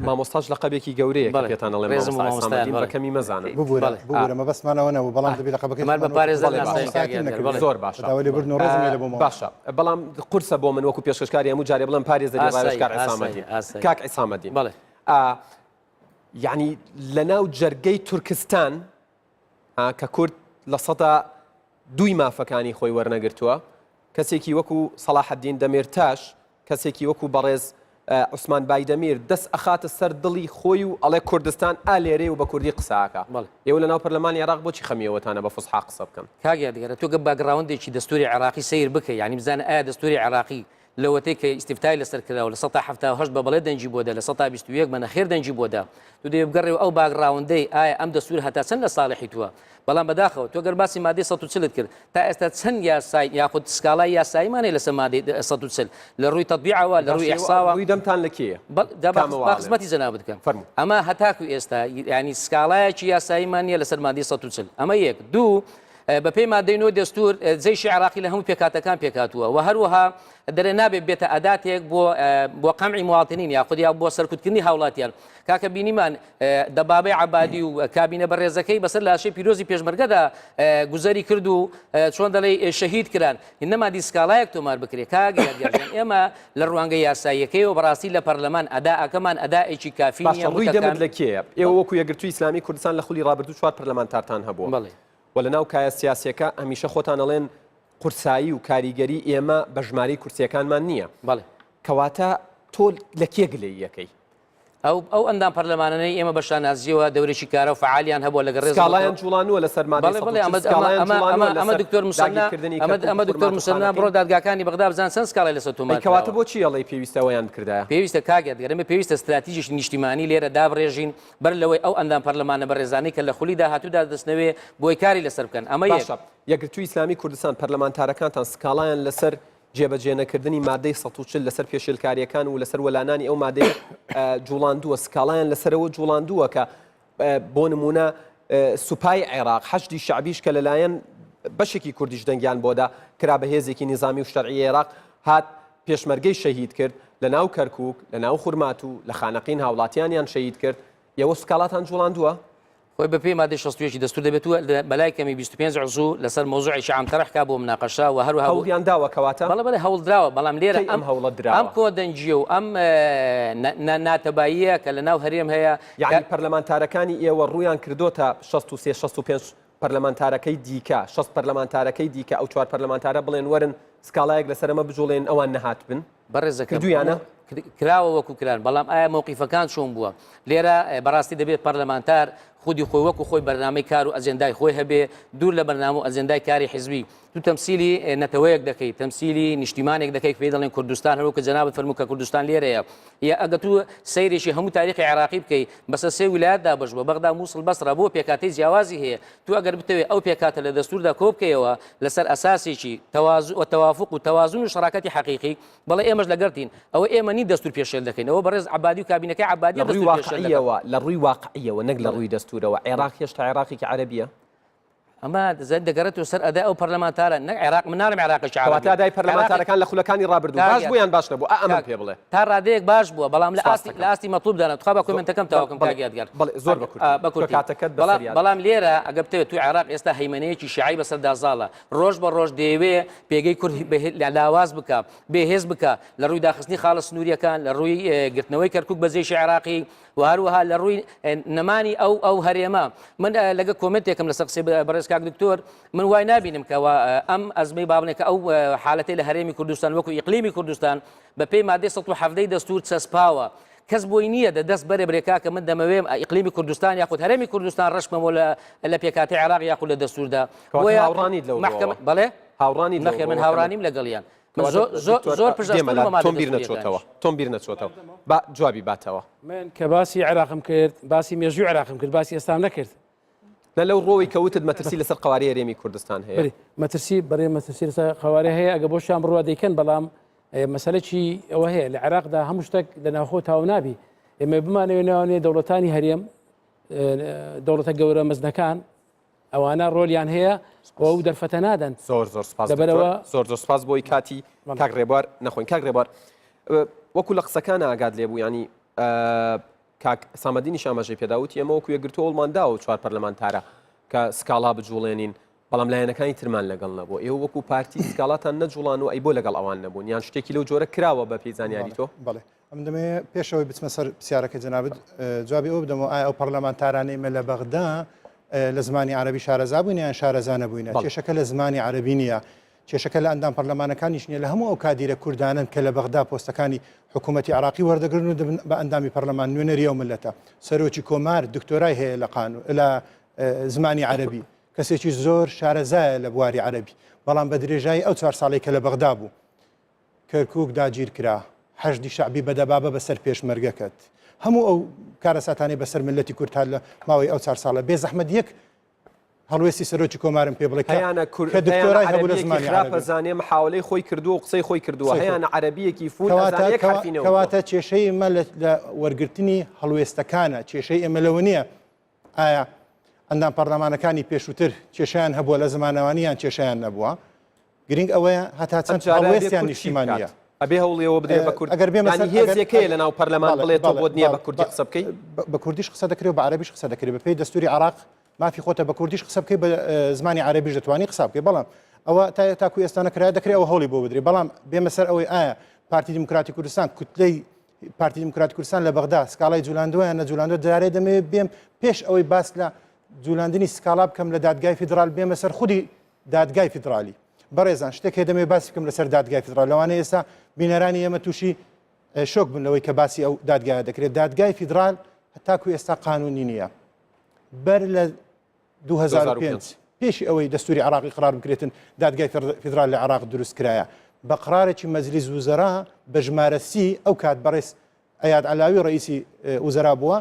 [SPEAKER 1] مامۆستاش لەقەبێکی گەورەیە کە
[SPEAKER 2] بەڵێ
[SPEAKER 1] پێتان ئەڵێم
[SPEAKER 2] ڕێزم بۆ
[SPEAKER 1] مامۆستا
[SPEAKER 2] مامۆستایان
[SPEAKER 1] عیسامەدین بە
[SPEAKER 2] بەڵێ.
[SPEAKER 1] کەمی مەزانن
[SPEAKER 5] ببورە
[SPEAKER 2] بەڵێ.
[SPEAKER 5] ببورە مەبەستمان ئەوە نەبوو بەڵام دەبی لەقەبەکەی
[SPEAKER 2] ئەمان بە
[SPEAKER 5] خۆمان وەکو
[SPEAKER 2] پارێزەر
[SPEAKER 1] بەڵێ
[SPEAKER 2] ناسراوین
[SPEAKER 1] باشە
[SPEAKER 2] کاک
[SPEAKER 5] مامۆستایەتیم
[SPEAKER 2] یادگار
[SPEAKER 5] نەکردووە.
[SPEAKER 2] بەڵێ.
[SPEAKER 1] زۆر باشە
[SPEAKER 5] داوای لێبوردن و ڕێزم هەیە لە بۆ مامۆستا.
[SPEAKER 1] باشە بەڵام قورسە بۆ من وەکو پێشکەشکاری هەموو جارێ بڵێم پارێزەری
[SPEAKER 2] ئاسایی
[SPEAKER 1] ڕاوێژکار
[SPEAKER 2] ئاسایی
[SPEAKER 1] عیسامەدین
[SPEAKER 2] ئاسایی
[SPEAKER 1] کاک عیسامەدین
[SPEAKER 2] بەڵێ.
[SPEAKER 1] یانی لەناو جەرگەی تورکستان کە کورد 2% مافەکانی خۆی وەرنەگرتووە، کەسێکی وەکو سەڵاحەدین دەمیرتاش، کەسێکی وەکو بەڕێز. عوسمان بایدەمیر دەست ئەخاتە سەر دڵی خۆی و ئەڵێ کوردستان ئا لێرەیە و بە کوردی قسە ئەکا.
[SPEAKER 2] بەڵێ.
[SPEAKER 1] ئێوە لەناو پەرلەمانی عێراق بۆچی خەمی ئەوەتانە بە فوسحا قسە بکەن؟
[SPEAKER 2] کاک یادگار تۆ گە background ێکی دەستوری عێراقی سەیر بکەی یانی بزانە ئایا دەستوری عێراقی لەوەتەی کە ئیستیفتای لەسەر کراوە 78% بە بەڵێ دەنگی بۆ دا 21% بە نەخێر دەنگی بۆ دا تو دەبێ بگەڕێ ئەو background ەی ئایا ئەم دەستور هەتا چەند لە ساڵحی تووە بەڵام بەداخەوە تۆ گەر باسی مادەی 140 کرد تا ئێستا چەند یاسای یاخود سکاڵای یاساییمان هەیە لەسەر مادەی 140 لە ڕووی تەطبیعەوە لە ڕووی ئیحساوە
[SPEAKER 1] ڕووی دەمتان لە کێیە؟
[SPEAKER 2] با خزمەتی جەنابت بکەم
[SPEAKER 1] فەرموو.
[SPEAKER 2] ئەمە هەتاکو ئێستا یانی سکاڵایەکی یاساییمان نییە لەسەر مادەی 140 ئەمە یەک دوو بەپێی مادەی نۆ دەستور جەیشی عێراقی لە هەموو پێکهاتەکان پێکهاتووە و هەروەها دەرێ نابێت بێتە ئەداتێک بۆ بۆ قەمعی مواطنین یاخود یا بۆ سەرکوتکردنی هاوڵاتیان کاکە بینیمان دەبابەی عەبادی و کابینە بەڕێزەکەی بەسەر لاشەی پیرۆزی پێشمەرگەدا گوزەری کرد و چۆن دەڵێ شەهید کران نەمادی سکاڵایەک تۆمار بکرێت کاک یادگار ئێمە لە ڕوانگە یاساییەکەیەوە بەڕاستی لە پەرلەمان ئەداکەمان ئەدائێکی کافی
[SPEAKER 1] باشە ڕووی دەمت لە کێیە؟ ئێوە وەکو یەکگرتووی ئیسلامی کوردستان لە خولی ڕابردوو چوار پەرلەمانتارتان هەبووە و لەناو کایە سیاسیەکە هەمیشە خۆتان ئەڵێن قورسایی و کاریگەری ئێمە بە ژمارەی کورسیەکانمان نییە. کەواتە تۆ لە کێ گلەییەکەی؟
[SPEAKER 2] ئەو ئەو ئەندام پەرلەمانانەی ئێمە بە شانازیەوە دەورێکی کارا و فەعالیان هەبووە لەگەڵ ڕێز
[SPEAKER 1] سکاڵایان جوڵانووە لەسەر مادەی
[SPEAKER 2] بەڵێ بەڵێ ئەمە ئەمە ئەمە ئەمە دکتۆر مسەنا ئەمە ئەمە دکتۆر مسەنا بڕۆ دادگاکانی بەغدا بزان چەند سکاڵای لەسەر تۆمار
[SPEAKER 1] کراوە. کەواتە بۆچی ئەڵێی پێویستە ئەوەیان بکردایە؟
[SPEAKER 2] پێویستە کاک یادگار ئێمە پێویستە ستراتیژێکی نیشتیمانی لێرە دابڕێژین بەر لەوەی ئەو ئەندام پەرلەمانە بەڕێزانەی کە لە خولی داهاتوودا دەچنەوێ بۆی کاری لەسەر بکەن ئەمە یەک.
[SPEAKER 1] باشە یەکگرتووی ئیسلامی کوردستان پەرلەمانتارەکانتان سکاڵایان لەسەر جێبەجێنەکردنی مادەی 140 لەسەر پێشێلکارییەکان و لەسەر وەلانانی ئەو مادەیە جوڵاندووە، سکاڵایان لەسەرەوە جوڵاندووە کە بۆ نمونە سوپای عێراق حەشدی شەعبیش کە لەلایەن بەشێکی کوردیش دەنگیان بۆدا کرا بە هێزێکی نیزامی و شەرعی عێراق هات پێشمەرگەی شەهید کرد لە ناو کەرکک لە ناو خورماتوو لە خانەقین هاوڵاتیانیان شەهید کرد ئێوە سکاڵاتان جوڵاندووە؟
[SPEAKER 2] خۆی بە پێی مادەی 61 دەستور دەبێت و بەلای کەمی 25 عضو لەسەر مەوزوعێکی عام تەرح کا بۆ مناقەشە و هەروەها
[SPEAKER 1] هەوڵیان داوە کەواتە؟
[SPEAKER 2] بەڵێ بەڵێ هەوڵ دراوە بەڵام لێرە
[SPEAKER 1] کەی ئەم هەوڵە دراوە؟
[SPEAKER 2] ئەم کۆدەنگییە و ئەم ناتەباییە کە لە ناو هەرێم هەیە
[SPEAKER 1] یەعنی پەرلەمانتارەکانی ئێوە ڕوویان کردۆتە 63 65 پەرلەمانتارەکەی دیکە 60 پەرلەمانتارەکەی دیکە ئەو چوار پەرلەمانتارە بڵێن وەرن سکاڵایەک لەسەر ئەمە بجوڵێن ئەوان نەهاتبن؟
[SPEAKER 2] بەڕێزەکەم
[SPEAKER 1] کردویانە؟
[SPEAKER 2] کراوە وەکو کران بەڵام ئایا مەوقیفەکان چۆن بووە لێرە بەڕاستی دەبێت پەرلەمانتار خودی خۆی وەکو خۆی بەرنامەی کار و ئەجێندای خۆی هەبێ دوور لە بەرنامە و ئەجێندای کاری حزبی تو تەمسیلی نەتەوەیەک دەکەی تەمسیلی نیشتیمانێک دەکەی پێی دەڵێن کوردستان هەروە کە جەنابت فەرموو کە کوردستان لێرەیە یا ئەگە تو سەیرێکی هەموو تاریخی عێراقی بکەی بەسە سێ ویلایەت دابەش بووە بەغدا مووسڵ بەسرە بۆ پێکهاتەی جیاوازی هەیە تو ئەگەر بتەوێت ئەو پێکهاتە لە دەستووردا کۆ بکەیەوە لەسەر ئەساسێکی تەوازو و تەوافوق و تەوازن و شەراکەتی حەقیقی، بەڵێ ئێمەش لەگەڵتین، ئەوە ئێمە نین دەستوور پێشێل دەکەین، ئەوە بەڕێز عەبادی و کابینەکەی عەبادیە
[SPEAKER 1] لە ڕووی
[SPEAKER 2] دەستوور پێشێل دەکەن.
[SPEAKER 1] واقعیەوە، لە ڕووی واقعیەوە نەک لە ڕووی دەستوورەوە، عێراق هێشتا عێراقێکی عەرەبییە؟
[SPEAKER 2] ئەمە دەزانیت دەگەڕێتەوە سەر ئەدای ئەو پەرلەمانتارە نەک عێراق، من ناڵێم عێراقێکی
[SPEAKER 1] کەواتە
[SPEAKER 2] عەرەبیە،
[SPEAKER 1] ئەدای
[SPEAKER 2] عێراقێک
[SPEAKER 1] پەرلەمانتارەکان لە خولەکانی ڕابردوو
[SPEAKER 2] کاک
[SPEAKER 1] باش بوو یان باش نەبوو؟ ئا ئەمەم
[SPEAKER 2] کاک
[SPEAKER 1] پێ بڵێ.
[SPEAKER 2] تا ڕادەیەک باش بووە بەڵام لە
[SPEAKER 1] سپاس
[SPEAKER 2] ئاستی
[SPEAKER 1] دەکەم.
[SPEAKER 2] لە ئاستی مەتلوبدا نا تخوا با
[SPEAKER 1] زۆر
[SPEAKER 2] comment ەکەم تەواو کەم
[SPEAKER 1] بەڵێ
[SPEAKER 2] کاک یادگار
[SPEAKER 1] بەڵێ زۆر بە کورتی
[SPEAKER 2] بە
[SPEAKER 1] تۆ
[SPEAKER 2] کورتی
[SPEAKER 1] کاتەکەت
[SPEAKER 2] بەڵام
[SPEAKER 1] بەسەر یاد
[SPEAKER 2] بەڵام لێرە ئەگەر بتەوێت تو عێراق ئێستا هەیمەنەیەکی شیعەی بەسەردا زاڵە ڕۆژ بە ڕۆژ دەیەوێ پێگەی کورد لاواز بکا بێهێز بکا لە ڕووی داخستنی خاڵە سنووریەکان لە ڕووی گرتنەوەی کەرکک بە جێشی عێراقی و هەروەها لە ڕووی نەمانی ئەو ئەو هەرێمە من لەگە comment ێکم لەسەر قسەی بەڕێز کاک دکتۆر من وای نابینم کەوا ئەم ئەزمەی با بڵێن کە ئەو حالەتەی لە هەرێمی کوردستان وەکو ئیقلیمی کوردستان بە پێی مادەی 117 دەستور چەسپاوە کەس بۆی نییە دە دەست بەرێ برێ کاکە من دەمەوێ ئیقلیمی کوردستان یاخود هەرێمی کوردستان ڕەش بکەمەوە لە لە پێکهاتەی عێراق یاخود لە دەستوردا
[SPEAKER 1] کەواتە
[SPEAKER 2] بۆیە
[SPEAKER 1] هاوڕانیت لەو
[SPEAKER 2] مەحکەمە
[SPEAKER 1] ڕووەوە.
[SPEAKER 2] بەڵێ
[SPEAKER 1] هاوڕانیت لەو
[SPEAKER 2] نەخێر من
[SPEAKER 1] ڕووەوە کە
[SPEAKER 2] هاوڕانیم لەگەڵیان من
[SPEAKER 1] کەواتە
[SPEAKER 2] زۆر زۆر
[SPEAKER 1] دکتۆر
[SPEAKER 2] زۆر پشت
[SPEAKER 1] دێمە
[SPEAKER 2] ئەستوورم
[SPEAKER 1] لات
[SPEAKER 2] بە مادە
[SPEAKER 1] تۆم بیر
[SPEAKER 2] دەستوریەکانیش.
[SPEAKER 1] نەچۆتەوە تۆم بیر نەچۆتەوە با جوابی باتەوە.
[SPEAKER 4] من کە باسی عێراقم کرد باسی مێژووی عێراقم کرد باسی ئێستام نەکرد.
[SPEAKER 1] نە لەو ڕووەوەی کە وتت مەترسی لەسەر قەوارەی هەرێمی کوردستان هەیە.
[SPEAKER 4] بەری مەترسی بەرێ مەترسی لەسەر قەوارە هەیە ئەگە بۆشیان بڕوا دەیکەن بەڵام مەسەلەکی ئەوە هەیە لە عێراقدا هەموو شتێک لە ناوخۆ تاو نابی ئێمە بمانەوێ ناوانێ دەوڵەتانی هەرێم دەوڵەتە گەورە مەزنەکان ئەوانە ڕۆلیان هەیە و ئەو دەرفەتە نادەن
[SPEAKER 1] زۆر زۆر سپاس
[SPEAKER 4] لەبەرەوە
[SPEAKER 1] زۆر زۆر سپاس بۆی کاتی کاک ڕێبوار نەخۆین کاک ڕێبوار وەکو لە قسەکان ئاگات لێبوو ینی کاک سامەدینیش ئاماژەی پێدا وتی ئێمە وەکو یەکگرتوو هەوڵمان داوە چوار پەرلەمانتارە کە سکاڵا بجوڵێنین بەڵام لایەنەکانی ترمان لەگەڵ نەبوو ئێوە وەکو پارتی سکاڵاتان نەجوڵان و ئەی بۆ لەگەڵ ئەوان نەبوون یان شتێکی لەو جۆرە کراوە بە پێی زانیاری تۆ؟
[SPEAKER 5] بەڵێ ئەمن دەمەوێت پێشەوەی بچمە سەر پرسیارەکە جەنابت جوابی ئەوە بدەمەوە ئایا ئەو پەرلەمانتارانەی مە لە بەغدا لە زمانی عەرەبی شارەزا بووین یان شارەزا نەبووینە کێشەکە لە زمانی عەرەبی نییە. کێشەکە لە ئەندام پەرلەمانەکانیش نیە لە هەموو ئەو کادیرە کوردانەن کە لە بەغدا پۆستەکانی حکوومەتی عراقی وەردەگرن و دەبن بە ئەندامی پەرلەمان نوێنەری ئەو ملەتە سەرۆکی کۆمار دکتۆرای هەیە لە قانون لە زمانی عەربی کەسێکی زۆر شارەزایە لە بواری عەربی بەڵام بە درێژایی ئەو چوار ساڵی کە لە بەغدا بوو کەرکوک داگیر کرا، حەشدی شەعبی بە دەبابە بەسەر پێشمەرگە کەت. هەموو ئەو کارەساتانەی بەسەر میللەتی کورد هات لە ماوەی ئەو چار ساڵە، بێ زەحمەت یەک هەڵوێستی سەرۆکی کۆمارم پێ بڵێ کە
[SPEAKER 1] هەیانە کور
[SPEAKER 5] کە دکتۆرای
[SPEAKER 1] هەیانە
[SPEAKER 5] هەبوو لە
[SPEAKER 1] عەرەبییەکی
[SPEAKER 5] زمانی
[SPEAKER 1] خراپ
[SPEAKER 5] عەرەبی.
[SPEAKER 1] ئەزانێ محاوەلەی خۆی کردووە و قسەی خۆی کردووە،
[SPEAKER 5] قسەی خۆی.
[SPEAKER 1] هەیانە عەرەبییەکی فوول
[SPEAKER 5] کەواتە
[SPEAKER 1] ئەزانێ یەک
[SPEAKER 5] کەوا
[SPEAKER 1] حەرفی نەوتووە.
[SPEAKER 5] کەواتە کێشەی ئێمە لە لە وەرگرتنی هەڵوێستەکانە، کێشەی ئێمە لەوە نییە ئایا ئەندام پەرلەمانەکانی پێشووتر کێشەیان هەبووە لە زمانەوانی یان کێشەیان نەبووە؟ گرنگ ئەوەیە هەتا چەند هەڵوێستیان نیشتیمانییە.
[SPEAKER 1] ئەبێ هەوڵی ئەوە بدرێ بە کورد ئەگەر بێمە سەر هێزێک هەیە لەناو پەرلەمان بڵێ تۆ بۆت نییە بە کوردی قسە بکەی؟
[SPEAKER 5] بە کوردیش قسە دەکرێ و بە عەرەبیش قسە دەکرێ بەپێی دەستوری عێراق مافی خۆتە بە کوردیش قسە بکەی بە زمانی عەرەبیش دەتوانی قسە بکەی بەڵام ئەوە تا تاکو ئێستا نەکرایە دەکرێ ئەوە هەوڵی بۆ بدرێ بەڵام بێمە سەر ئەوەی ئایا پارتی دیموکراتی کوردستان کوتلەی پارتی دیموکراتی کوردستان لە بەغدا سکاڵای جولاندووە یان نەجولاندووە جارێ دەمەوێت بێم پێش ئەوەی باس لە جولاندنی سکاڵا بکەم لە دادگای فیدرال بێمە سەر خودی دادگای فیدرالی بەڕێزان شتێک هەیە دەمەوێت باسی بکەم لەسەر دادگای فیدرال لەوانەیە ئێستا بینەرانی ئێمە تووشی شۆک بن لەوەی کە باسی ئەو دادگایە دەکرێت دادگای فیدرال هەتاکو ئێستا قانونی نییە بەر لە 2005 پێشی ئەوەی دەستوری عراقی قرار بکرێتن دادگای فیدرال لە عراق دروست کرایە بە قرارێکی مەجلیس وزەرا بە ژمارە سی ئەو کات بەڕێز ئەیاد علاوی ڕئیسی وزەرا بووە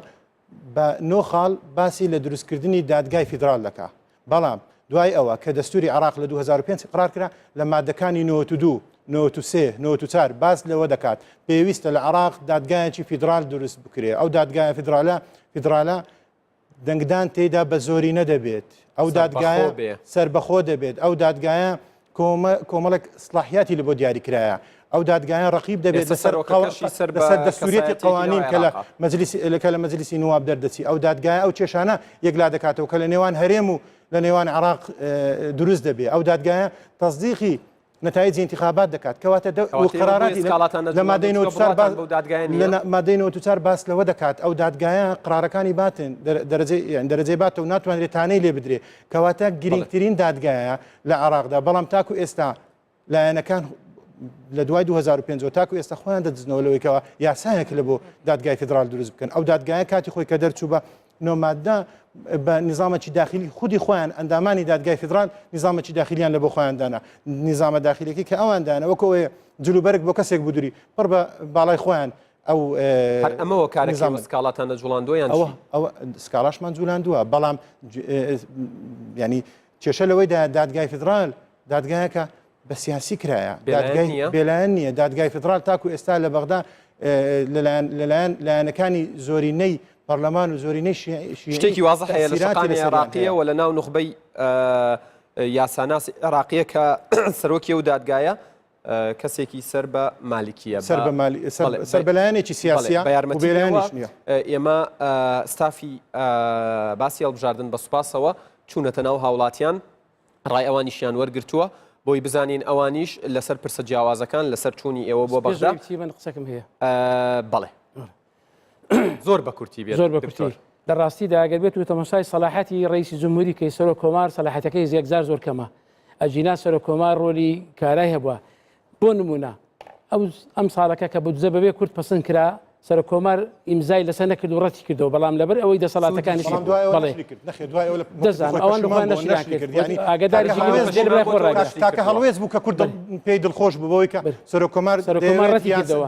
[SPEAKER 5] بە نۆ خاڵ باسی لە دروستکردنی دادگای فیدرال دەکا بەڵام دوای ئەوە کە دەستوری عراق لە 2005 قرار کرا لە مادەکانی 92 93 94 باس لەوە دەکات پێویستە لە عراق دادگایەکی فیدرال دروست بکرێ ئەو دادگایە فیدرالە فیدرالە دەنگدان تێیدا بە زۆرینە دەبێت، ئەو دادگایە سەربەخۆ دەبێت، ئەو دادگایە کۆمەڵێک سڵاحیاتی لە بۆ دیاری کرایە، ئەو دادگایە ڕقیب دەبێت لەسەر لەسەر دەستوریەتی قوانین کە لە مەجلیسی کە لە مەجلیسی نواب دەردەچی ئەو دادگایە ئەو کێشانە یەکلا دەکاتەوە کە لە نێوان هەرێم و لە نێوان عراق دروست دەبێ ئەو دادگایە تەصدیقی نەتایجی ئینتیخابات دەکات کەواتە دە و قەراراتی لە مادەی 94 باس لە مادەی 94 باس لەوە دەکات ئەو دادگایە قرارەکانی باتن دەرەجەی یان دەرەجەی باتە و ناتوانرێت تانەی لێ بدرێ کەواتە گرنگترین دادگایە لە عێراقدا بەڵام تاکو ئێستا لایەنەکان لە دوای 2005 تاکو ئێستا خۆیان دەدزنەوە لەوەی کەەوە یاسایەک لە بۆ دادگای فیدرال دروست بکەن ئەو دادگایە کاتی خۆی کە دەرچوو بە نۆ مادە بە نیزامەکی داخلی خودی خۆیان ئەندامانی دادگای فیدرال نیزامەکی داخلیان لە بۆ خۆیان دانا نیزامە داخلەکەی کە ئەوان دانا وەکو ئەوەیە جلوبەرگ بۆ کەسێک بدوری پڕ بە باڵای خۆیان ئەو
[SPEAKER 1] هەر ئەمەوە کارەکەی نیزامە سکاڵاتان نەجوڵاندووە یان
[SPEAKER 5] ئەوە ئەوە سکاڵاشمان جولاندووە بەڵام ینی کێشە لەوەیدا دادگای فیدرال دادگایەکە بە سیاسی کرایە دادگای بێلایەن نییە دادگای فیدرال تاکو ئێستا لە بەغدا لەلایەن لەلایەن لایەنەکانی زۆرینەی پەرلەمان و زۆرینەی
[SPEAKER 1] شتێکی وازح هەیە لە شەقامی عێراقیە و لە ناو نوخبەی یاساناسی عێراقیە کە سەرۆکی ئەو دادگایە کەسێکی سەر بە مالکیە
[SPEAKER 5] سەر بە سەر بە لایەنێکی سیاسیە
[SPEAKER 1] بە یارمەتی ئێمە ستافی باسی هەڵبژاردن بە سوپاسەوە چوونەتە ناو هاوڵاتیان ڕای ئەوانیشیان وەرگرتووە بۆی بزانین ئەوانیش لەسەر پرسە جیاوازەکان لەسەر چوونی ئێوە بۆ بەغدا
[SPEAKER 4] من قسەکەم هەیە
[SPEAKER 1] بەڵێ زۆر بە کورتی بێت
[SPEAKER 4] زۆر بە کورتی لە ڕاستیدا ئەگەر بێت و تەمەشای سەلاحەتی ڕئیسی جمهوری کەی سەرۆک کۆمار سەلاحەتەکەی یەکجار زۆر کەمە ئەجینا سەرۆک کۆمار ڕۆلی کارای هەبووە بۆ نمونە ئەو ئەم ساڵەکە کە بودجە بەبێ کورد پەسند کرا سەرۆک کۆمار ئیمزای لەسەر نەکرد و ڕەتی کردەوە بەڵام لەبەر ئەوەی دەسەڵاتەکانی
[SPEAKER 5] تاکە هەڵوێست بوو کە کورد پێی دڵخۆش بوو بەوەی کە سەرۆک کۆمار
[SPEAKER 4] ڕەتی کردەوە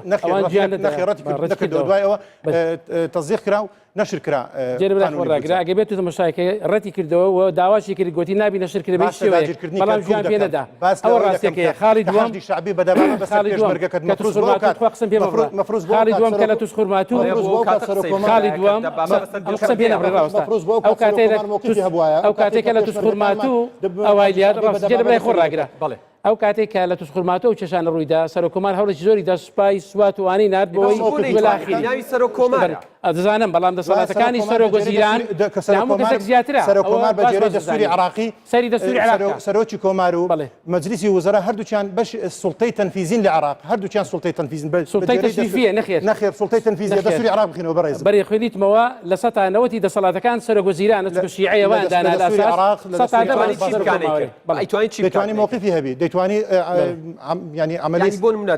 [SPEAKER 5] نەخێڕەتی دوای ئەوە تەزیق کرا و نەشر کرا
[SPEAKER 4] ڕاگرا ئەگە بێت تەمەشایکە ڕەتی کردەوە و داواشی کرد گوتی نابی نەشر کرد بە شێوەیەک بەڵام ژیان پێ نەدا
[SPEAKER 5] باس
[SPEAKER 4] ئەوە ڕاستیەکەیە خاڵی دووەم
[SPEAKER 5] حەشدی شەعبی بە دەبابە بەسەر
[SPEAKER 4] خاڵی دووەم
[SPEAKER 5] پێشمەرگە کەت
[SPEAKER 4] کە
[SPEAKER 5] مەفروز بۆ ئەو کات
[SPEAKER 4] خوا قسەم پێ مەبڕە
[SPEAKER 5] مەفروز بۆ
[SPEAKER 4] خاڵی دووەم کە لە تووس خورماتوو
[SPEAKER 5] مەفروز بۆ ئەو کات سەرۆک کۆمار
[SPEAKER 4] خاڵی دووەم ئەم قسەم پێ نەبڕێ ڕاوەستا
[SPEAKER 5] مەفروز بۆ ئەو
[SPEAKER 4] ئەو
[SPEAKER 5] کات سەرۆک
[SPEAKER 4] کاتەی لە
[SPEAKER 5] کۆمار مەوقیفی هەبوایە
[SPEAKER 4] ئەو کاتێک کە لە تووس خورماتوو ئەوای لات ڕاست جێ لە برای خۆ ڕاگرە
[SPEAKER 1] بەڵێ
[SPEAKER 4] ئەو کاتێک کە لە تووسخورماتوو ئەو کێشانە ڕوویدا، سەرۆککۆمار هەوڵێکی زۆری دا سوپای سوات و ئانی نارد بۆ ئەوەی
[SPEAKER 1] ناوی سەرۆک کۆمارە.
[SPEAKER 4] دەزانم بەڵام دەسەڵاتەکانی سەرۆک وەزیران لە هەموو کەسێک زیاترە.
[SPEAKER 5] سەرۆک کۆمار بە
[SPEAKER 4] باش
[SPEAKER 5] گوێرەی
[SPEAKER 4] باش
[SPEAKER 5] دەستوری
[SPEAKER 4] دەزانین.
[SPEAKER 5] عێراقی
[SPEAKER 4] سەری دەستوری عێراق کە.
[SPEAKER 5] سەرۆکی کۆمار و
[SPEAKER 4] بەڵێ.
[SPEAKER 5] مەجلیسی وزەرا هەردووکیان بەش سوڵتەی تەنفیزین لە عێراق هەردووکیان سوڵتەی تەنفیزن بە
[SPEAKER 4] سوڵتەی
[SPEAKER 5] گوێرەی دەستوور
[SPEAKER 4] تەشریفیە نەخێر.
[SPEAKER 5] نەخێر سوڵتەی تەنفیزیە
[SPEAKER 4] نەخێر.
[SPEAKER 5] دەستوری عێراق بخینەوە بەڕێزم.
[SPEAKER 4] بەری خوێندیتمەوە 90% دەسەڵاتەکان سەرۆک وەزیرانە
[SPEAKER 5] لە
[SPEAKER 4] چونکە شیعەیە
[SPEAKER 5] لە
[SPEAKER 4] وایان
[SPEAKER 5] دەست لە
[SPEAKER 4] دانا لە
[SPEAKER 5] دەستوری
[SPEAKER 4] ئەساس
[SPEAKER 5] عێراق لە
[SPEAKER 4] سەتا
[SPEAKER 5] دەستوری
[SPEAKER 4] دە
[SPEAKER 5] عێراق
[SPEAKER 4] بەڵێ
[SPEAKER 1] چی
[SPEAKER 4] سەرۆک
[SPEAKER 1] بکا
[SPEAKER 4] کۆمارە.
[SPEAKER 1] نەیکرد؟
[SPEAKER 4] بەڵێ.
[SPEAKER 1] ئەیتوانی چی بکات
[SPEAKER 5] دەیتوانی
[SPEAKER 1] نەیکرد؟
[SPEAKER 5] مەوقیفی هەبی دەیتوانی
[SPEAKER 4] بەڵێ.
[SPEAKER 5] یانی عەمەلی
[SPEAKER 1] یانی بۆ نمونە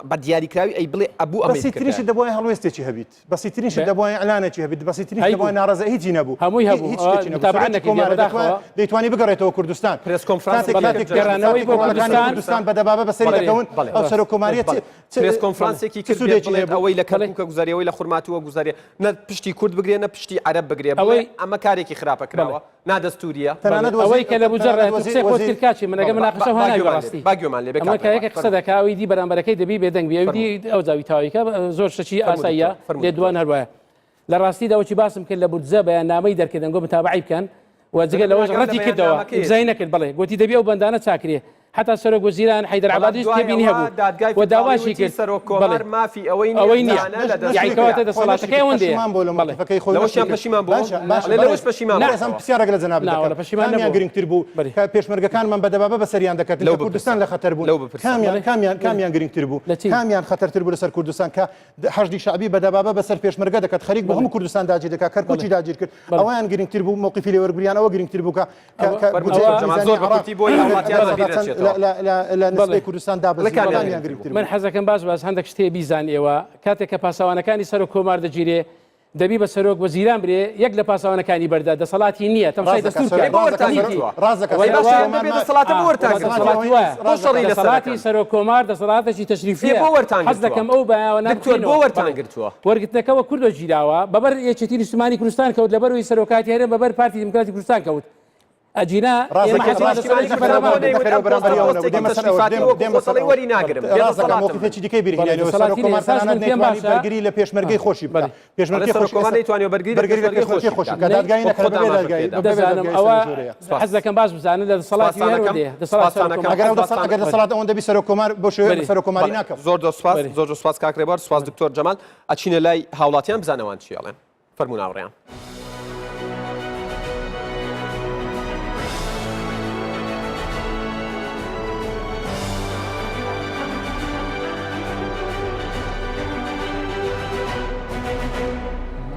[SPEAKER 1] بە دیاریکراوی ئەی بڵێ ئەبوو ئەمەی
[SPEAKER 5] بەسیترین شت
[SPEAKER 1] بکردایە.
[SPEAKER 5] دەبوایە هەڵوێستێکی هەبیت بەسیترین شت دەبوایە ئیعلانێکی هەبیت بەسیترین شت دەبوایە
[SPEAKER 4] هەیبوو
[SPEAKER 5] ناڕەزا هیچی نەبوو
[SPEAKER 4] هەمووی هەبوو
[SPEAKER 5] هیچ
[SPEAKER 4] ئەوە
[SPEAKER 5] شتێکی نەبوو
[SPEAKER 4] متابعە
[SPEAKER 5] سەرۆکی
[SPEAKER 4] نەکردیە
[SPEAKER 5] کۆمارە
[SPEAKER 4] بەداخەوە
[SPEAKER 5] دەتوانێ دەیتوانی بگەڕێتەوە کوردستان
[SPEAKER 1] پرێس کۆنفرانسێک
[SPEAKER 5] کاتێک
[SPEAKER 4] بەڵێ
[SPEAKER 5] کاتێک
[SPEAKER 4] گەڕانەوەی
[SPEAKER 5] کاتێک
[SPEAKER 4] بۆ
[SPEAKER 5] کۆمەڵەکانی
[SPEAKER 4] کوردستان
[SPEAKER 5] کوردستان بە دەبابە بەسەری
[SPEAKER 4] بەڵێ
[SPEAKER 5] دەکەون
[SPEAKER 1] بەڵێ
[SPEAKER 5] ئەو سەرۆک کۆماریە چ
[SPEAKER 1] بەڵێ
[SPEAKER 5] چ
[SPEAKER 1] پرێس
[SPEAKER 5] بەڵێ
[SPEAKER 1] کۆنفرانسێکی
[SPEAKER 5] چ
[SPEAKER 1] کرد بێت
[SPEAKER 5] سوودێکی
[SPEAKER 1] بڵێت
[SPEAKER 5] هەبوو
[SPEAKER 1] ئەوەی لە
[SPEAKER 4] بەڵێ
[SPEAKER 1] کەرکووکە گوزاری ئەوەی لە خورماتووە گوزاری نە پشتی کورد بگرێ نە پشتی عەرەب بگرێ بڵێ
[SPEAKER 4] ئەوەی
[SPEAKER 1] ئەمە کارێکی خراپە
[SPEAKER 4] بەڵێ
[SPEAKER 1] کراوە نادەستووریە.
[SPEAKER 5] تەنانەت
[SPEAKER 4] ئەوەی
[SPEAKER 5] وەزیر
[SPEAKER 4] کە لە بودجە
[SPEAKER 5] تەنانەت
[SPEAKER 4] ڕێت
[SPEAKER 5] وەزیر
[SPEAKER 4] قسەی خۆت
[SPEAKER 5] وەزیر
[SPEAKER 4] کرد کاچی من ئەگەر
[SPEAKER 5] بەڵێ
[SPEAKER 4] مناقەشە
[SPEAKER 1] با
[SPEAKER 4] هەنا
[SPEAKER 1] گوێمان لێ
[SPEAKER 4] بەڕاستی
[SPEAKER 1] با گوێمان لێ بێ
[SPEAKER 4] ئەمە
[SPEAKER 1] کاک
[SPEAKER 4] کە
[SPEAKER 1] ڕێبوار
[SPEAKER 4] یەکێک قسە
[SPEAKER 1] فەرموو
[SPEAKER 4] دەکا ئەوی دی بەرامبەرەکەی دەبی بێدەنگ بی ئەوی
[SPEAKER 1] فەرموو
[SPEAKER 4] دی ئەو جاوی تاویکە زۆر شتێکی
[SPEAKER 1] فەرموو
[SPEAKER 4] ئاساییە
[SPEAKER 1] دکتۆر فەرموو
[SPEAKER 4] لێدوان
[SPEAKER 1] دکتۆر
[SPEAKER 4] هەر وایە لە ڕاستیدا وەکی باسم کرد لە بودجە بەیاننامەی دەرکردن گۆ متابعەی بکەن و جگە
[SPEAKER 1] من
[SPEAKER 4] لەوەش
[SPEAKER 1] ئاگام لە
[SPEAKER 4] ڕەتی کردەوە ئیمزای
[SPEAKER 1] بەیاننامەکەیەتی
[SPEAKER 4] نەکرد بەڵێ گوتی دەبی ئەو بەندانە چاکرێ حتا سەرۆک وەزیران حەیدەر
[SPEAKER 1] بەڵام
[SPEAKER 4] عەبادیش
[SPEAKER 1] دوای
[SPEAKER 4] تێبینی
[SPEAKER 1] ئەوە
[SPEAKER 4] هەبوو
[SPEAKER 1] دادگای
[SPEAKER 4] و
[SPEAKER 1] فیدراڵی
[SPEAKER 4] داواشی
[SPEAKER 1] وتی
[SPEAKER 4] کرد
[SPEAKER 1] سەرۆک
[SPEAKER 4] بەڵێ
[SPEAKER 1] کۆمار مافی ئەوەی نییە
[SPEAKER 4] ئەوەی نییە
[SPEAKER 1] دانە لە
[SPEAKER 5] نەش
[SPEAKER 1] دەستوور
[SPEAKER 4] یعنی
[SPEAKER 5] نەشی
[SPEAKER 4] کەواتە
[SPEAKER 5] کرد
[SPEAKER 1] بکات
[SPEAKER 5] خۆی نەشی
[SPEAKER 4] دەسەڵاتەکەی
[SPEAKER 5] کرد
[SPEAKER 4] ئەوەندەیە
[SPEAKER 5] پەشیمان بۆ لە
[SPEAKER 4] بەڵێ
[SPEAKER 5] مەوقفەکەی خۆی نەشی
[SPEAKER 1] لەوەشیان
[SPEAKER 5] کرد
[SPEAKER 1] پەشیمان بووە
[SPEAKER 5] باشە باشە
[SPEAKER 1] ئەڵێ لەوەش
[SPEAKER 5] بەڕێز
[SPEAKER 1] پەشیمان
[SPEAKER 4] نا
[SPEAKER 5] بەڕێز ئەم
[SPEAKER 1] بووەتەوە
[SPEAKER 5] پرسیارێک لە جەنابت
[SPEAKER 4] نا
[SPEAKER 5] دەکەم
[SPEAKER 4] وەڵا پەشیمان
[SPEAKER 5] کامیان
[SPEAKER 4] نەبووە
[SPEAKER 5] گرنگتر بوو
[SPEAKER 4] بەڵێ
[SPEAKER 5] کە پێشمەرگەکانمان بە دەبابە بەسەریان دەکەتن
[SPEAKER 1] لەو
[SPEAKER 5] کە کوردستان
[SPEAKER 1] بپرسە
[SPEAKER 5] لە خەتەر بوون
[SPEAKER 1] لەو بپرسە
[SPEAKER 5] کامیان
[SPEAKER 4] بەڵێ
[SPEAKER 5] کامیان
[SPEAKER 4] بەڵێ
[SPEAKER 5] کامیان گرنگتر بوو
[SPEAKER 4] لە چی
[SPEAKER 5] کامیان خەتەرتر بوو لەسەر کوردستان کە حەشدی شەعبی بە دەبابە بەسەر پێشمەرگە دەکات خەریک بوو
[SPEAKER 4] بەڵێ
[SPEAKER 5] هەموو کوردستان داگیر دەکات
[SPEAKER 4] بەڵێ
[SPEAKER 5] کەرکوکی داگیر کرد
[SPEAKER 4] بەڵێ
[SPEAKER 5] ئەویان گرنگتر بوو مەوقفی لێ وەرگریان ئەوە گرنگتر بوو کە کە
[SPEAKER 4] ئەوە
[SPEAKER 5] کە
[SPEAKER 1] فەرموو
[SPEAKER 5] بودجەی
[SPEAKER 1] دکتۆر جەمال
[SPEAKER 5] میزانی
[SPEAKER 1] زۆر بە
[SPEAKER 5] عێراق
[SPEAKER 1] کورتی بۆی هاوڵاتیان
[SPEAKER 5] لە
[SPEAKER 1] بەبیر
[SPEAKER 5] سەدا چەند
[SPEAKER 1] نەچێتەوە
[SPEAKER 5] لە لە لە
[SPEAKER 4] بەڵێ
[SPEAKER 5] نسبەی کوردستان
[SPEAKER 1] لە
[SPEAKER 5] دابەزی بوو
[SPEAKER 1] کامیان
[SPEAKER 5] کامیان
[SPEAKER 1] گرنگتر
[SPEAKER 5] گرنگتر
[SPEAKER 1] بوو
[SPEAKER 4] من
[SPEAKER 5] بوو
[SPEAKER 4] حەزەکەم باش باش هەندێک شتێ بیزان ئێوە کاتێک کە پاسەوانەکانی سەرۆک کۆمار دەگیرێ دەبی بە سەرۆک وەزیران برێ یەک لە پاسەوانەکانی بەردە دەسەڵاتی نییە تەمشای
[SPEAKER 5] ڕاست دەکات
[SPEAKER 4] دەستور
[SPEAKER 5] سەرۆک
[SPEAKER 1] ئەی
[SPEAKER 4] کە
[SPEAKER 1] بۆ
[SPEAKER 5] ڕاست دەکات
[SPEAKER 1] وەرتان
[SPEAKER 5] سەرۆک
[SPEAKER 4] نیتی
[SPEAKER 1] گرتووە
[SPEAKER 5] ڕاست دەکات
[SPEAKER 1] ئەی
[SPEAKER 4] ئەوە
[SPEAKER 5] سەرۆک
[SPEAKER 1] باشە
[SPEAKER 5] کۆمار
[SPEAKER 1] بەبێ
[SPEAKER 5] ما
[SPEAKER 1] دەسەڵاتە بۆ
[SPEAKER 4] ئا
[SPEAKER 1] وەرتان
[SPEAKER 5] دەسەڵاتی
[SPEAKER 1] گرتووە
[SPEAKER 4] دەسەڵاتی
[SPEAKER 5] ئەوەی
[SPEAKER 4] وایە
[SPEAKER 1] بۆ
[SPEAKER 5] ڕاست
[SPEAKER 1] شەڕی
[SPEAKER 5] دەکات
[SPEAKER 1] لەسەر
[SPEAKER 4] دەسەڵاتی
[SPEAKER 1] دەکەن
[SPEAKER 4] سەرۆک کۆمار دەسەڵاتێکی
[SPEAKER 1] ئێ
[SPEAKER 4] تەشریفیە
[SPEAKER 1] بۆ وەرتان
[SPEAKER 4] حەز
[SPEAKER 1] گرتووە
[SPEAKER 4] دەکەم ئەو بایەوە
[SPEAKER 1] دکتۆر بۆ
[SPEAKER 4] نابخینەوە
[SPEAKER 1] وەرتان
[SPEAKER 4] بەڵێ
[SPEAKER 1] گرتووە
[SPEAKER 4] وەرگرتنەکەوە کوردە گیراوە بەبەر یەکێتی نیشتمانی کوردستان کەوت لەبەروی سەرۆکاتی هەرێم بەبەر پارتی دیموکراتی کوردستان کەوت ئەجینا
[SPEAKER 5] ڕاست
[SPEAKER 4] ئێمە
[SPEAKER 5] دەکات
[SPEAKER 4] حەزمان
[SPEAKER 5] ڕاست
[SPEAKER 4] لە سەرۆکی
[SPEAKER 5] دەکات
[SPEAKER 4] پەرلەمان
[SPEAKER 5] دەکات
[SPEAKER 4] بوو
[SPEAKER 5] دەکات بەرامبەری ئەوە نەبوو
[SPEAKER 1] پۆستێکی
[SPEAKER 5] دێمە سەر ئەوەش
[SPEAKER 1] تەشریفاتی
[SPEAKER 5] دێم
[SPEAKER 1] وەکو
[SPEAKER 5] دێمە سەر
[SPEAKER 1] خۆتەڵی
[SPEAKER 5] ئەوەش
[SPEAKER 1] وەری ناگرم بێ
[SPEAKER 5] ڕاست دەکات
[SPEAKER 1] دەسەڵاتم من
[SPEAKER 5] مەوقفێکی دیکەی
[SPEAKER 4] بەڵێ
[SPEAKER 5] بیرهێنینەوە
[SPEAKER 4] دەسەڵاتی
[SPEAKER 5] سەرۆک
[SPEAKER 4] نییە
[SPEAKER 5] کۆمار
[SPEAKER 4] ئێستاش
[SPEAKER 5] تەنانەت
[SPEAKER 4] من پێم
[SPEAKER 5] نەیتوانی
[SPEAKER 4] باشە
[SPEAKER 5] بەرگری لە پێشمەرگەی خۆشی بکات
[SPEAKER 4] بەڵێ
[SPEAKER 1] ئەڵێ
[SPEAKER 5] پێشمەرگەی
[SPEAKER 1] سەرۆک
[SPEAKER 5] خۆشی
[SPEAKER 1] کۆمار
[SPEAKER 5] ئێستا
[SPEAKER 1] نەیتوانیوە بەرگری لە
[SPEAKER 5] بەرگری لە
[SPEAKER 1] پێشمەرگەی
[SPEAKER 5] پێشمەرگەی
[SPEAKER 1] خۆشی
[SPEAKER 5] خۆشی
[SPEAKER 1] بکات
[SPEAKER 5] بکات
[SPEAKER 4] نەی
[SPEAKER 5] دادگایی
[SPEAKER 1] وەک
[SPEAKER 5] نەکرا
[SPEAKER 1] خۆت
[SPEAKER 5] بەبێ
[SPEAKER 1] ئاماژەت
[SPEAKER 5] دادگایی
[SPEAKER 1] پێدا
[SPEAKER 5] بەبێ
[SPEAKER 4] دەزانم
[SPEAKER 5] دادگایی
[SPEAKER 4] ئەوە
[SPEAKER 5] سەرۆک ژوورەیە
[SPEAKER 1] سپاس
[SPEAKER 4] حەز دەکەم باش بزانن لە دەسەڵاتی
[SPEAKER 1] سپاستان ئەکەم
[SPEAKER 4] هەروەندەیە دەسەڵات
[SPEAKER 1] سپاستان
[SPEAKER 4] سەرۆک
[SPEAKER 1] ئەکەم
[SPEAKER 4] کۆمار
[SPEAKER 5] ئەگەر ئەو دەسەڵات
[SPEAKER 1] سپاستان
[SPEAKER 5] ئەگەر
[SPEAKER 4] بەڵێ
[SPEAKER 5] دەسەڵات ئەوەندە بی سەرۆک کۆمار بەو شێوەیە
[SPEAKER 4] بەڵێ
[SPEAKER 5] سەرۆک کۆماری
[SPEAKER 1] بەڵێ
[SPEAKER 5] ناکەم
[SPEAKER 1] زۆر زۆر سپاس
[SPEAKER 4] بەڵێ
[SPEAKER 1] زۆر زۆر سپاس کاک ڕێبوار سپاس
[SPEAKER 4] بەڵێ
[SPEAKER 1] دکتۆر جەمال ئەچینە لای هاوڵاتیان بزانە ئەوان چی ئەڵێن فەرموون هاوڕێیان.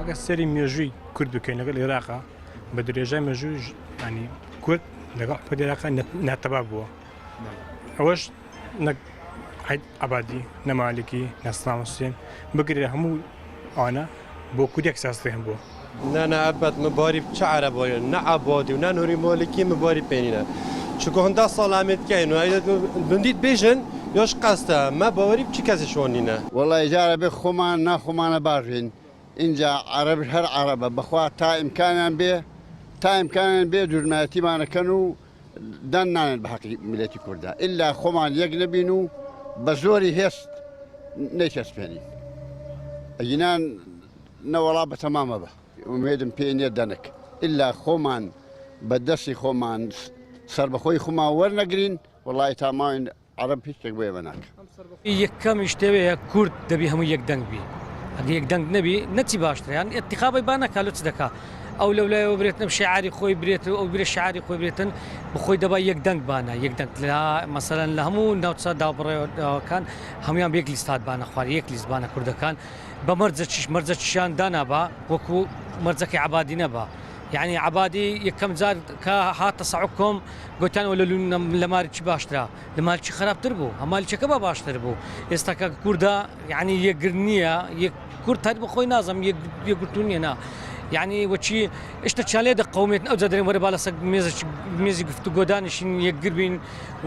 [SPEAKER 6] ئەگەر سەیری مێژووی کورد بکەین لەگەڵ ئێراقا بە درێژای مێژوو ینی کورد لەگەڵ حکومەتی عێراقا ناتەبا بووە ئەوەش نەک عەبادی نە مالکی نە سەدام حوسێن بگرە هەموو ئەوانە بۆ کورد یەک سیاسەتیان بووە.
[SPEAKER 7] نا نا ئەبەد من باری چ عەرەبایە نە عەبادی و نە نوری مالکی من باری پێنینە چونکە هەندا ساڵ ئەمێ دکەین و بندیت بێژن یاش قەستە مە باوەری بچ کەسێ شوان نینە.
[SPEAKER 8] وەڵای جارە بێ خۆمان نا خۆمانە باش بین ئینجا عەرەبش هەر عەرەبە بەخوا تا ئیمکانیان بێ تا ئیمکانیان بێ دوژمنایەتیمانەکەن و دان نانێن بە حەقی میلەتی کوردا ئیلا خۆمان یەک نەبین و بە زۆری هێست نەیچەسپێنین ئەگینا نەوەڵا بە تەمامە بە ئومێدم پێ نییە دەنک ئیلا خۆمان بە دەستی خۆمان سەربەخۆی خۆمان وەرنەگرین وەڵی تا ماوین عەرەب هیچ شتێک بۆ ئێمە ناکا.
[SPEAKER 9] یەکەمیش تەوێیە کورد دەبی هەموو یەک دەنگ بی ئەگە یەک دەنگ نەبی نەچی باشترە یان ئیتیخابی با نەکا لۆ چ دەکا ئەو لەو لایەوە برێتن ئەم شعاری خۆی برێت و ئەو برێ شعاری خۆی برێتن بخۆی دەبا یەک دەنگ بانە یەک دەنگ لە مەسەلەن لە هەموو ناوچە دابڕێوەکان هەموویان بە یەک لیست هاتبانە خوار یەک لیست بانە کوردەکان بە مەرجەکیش مەرجەکیشیان دانابا وەکو مەرجەکەی عەبادی نەبا یعنی عەبادی یەکەم جار کە هاتە سەعکۆم گوتیان وە لە مالکی باشترە لە مالکی خراپتر بوو هەمالچەکە بە باشتر بوو ئێستا کە کووردا یعنی یەکگر نییە یەک کورد هەر بخۆی نازم یەکگرتو نییە نا یعنی وەچی شتە چالێ دەقومێت ئەو جادرێن وەرە با لەسەر مێزی گفتوگۆدانیشین یەکگر بین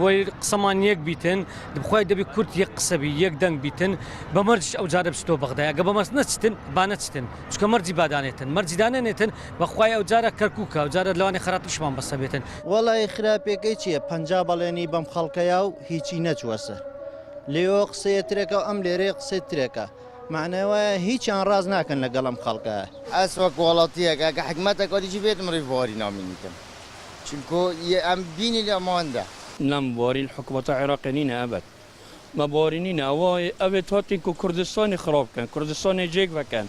[SPEAKER 9] وەی قسەمان یەک بیتن بخوای دەبی کورد یەک قسەبی یەک دەنگ بیتن بە مەرج ئەو جارە بچتەوە بەغدای ئەگە بە مەرج نەچتن با نەچتن چونکە مەرجی بادانێتن مەرجی دانەنێتن بەخوای ئەو جارە کەرکوکە ئەو جارە لەوانێ خراپتریشمان بەسە بێتن.
[SPEAKER 10] وەڵایی خراپیەکەی چیە 50 بەڵێنی بەم خەڵکەیا و هیچی نەچوە سەر لێوە قسەیە ترەکە و ئەم لێرەیە قسەی ترەکە مەعنای وایە هیچیان ڕاست ناکەن لەگەڵ ئەم خەڵکە.
[SPEAKER 8] ئەس وەک وڵاتیەک ئەگە حکمەتەک ئەدیجی بێت مریڤ باری نامینیتن چونکۆ یە ئەم بینی لە ماندا.
[SPEAKER 11] نەم باری حکومەتە عێراقی نینە ئەبەد مە باری نینە ئەوە ئەوێ تاتین کو کوردستانی خراب کەن کوردستانی جێک ڤەکەن.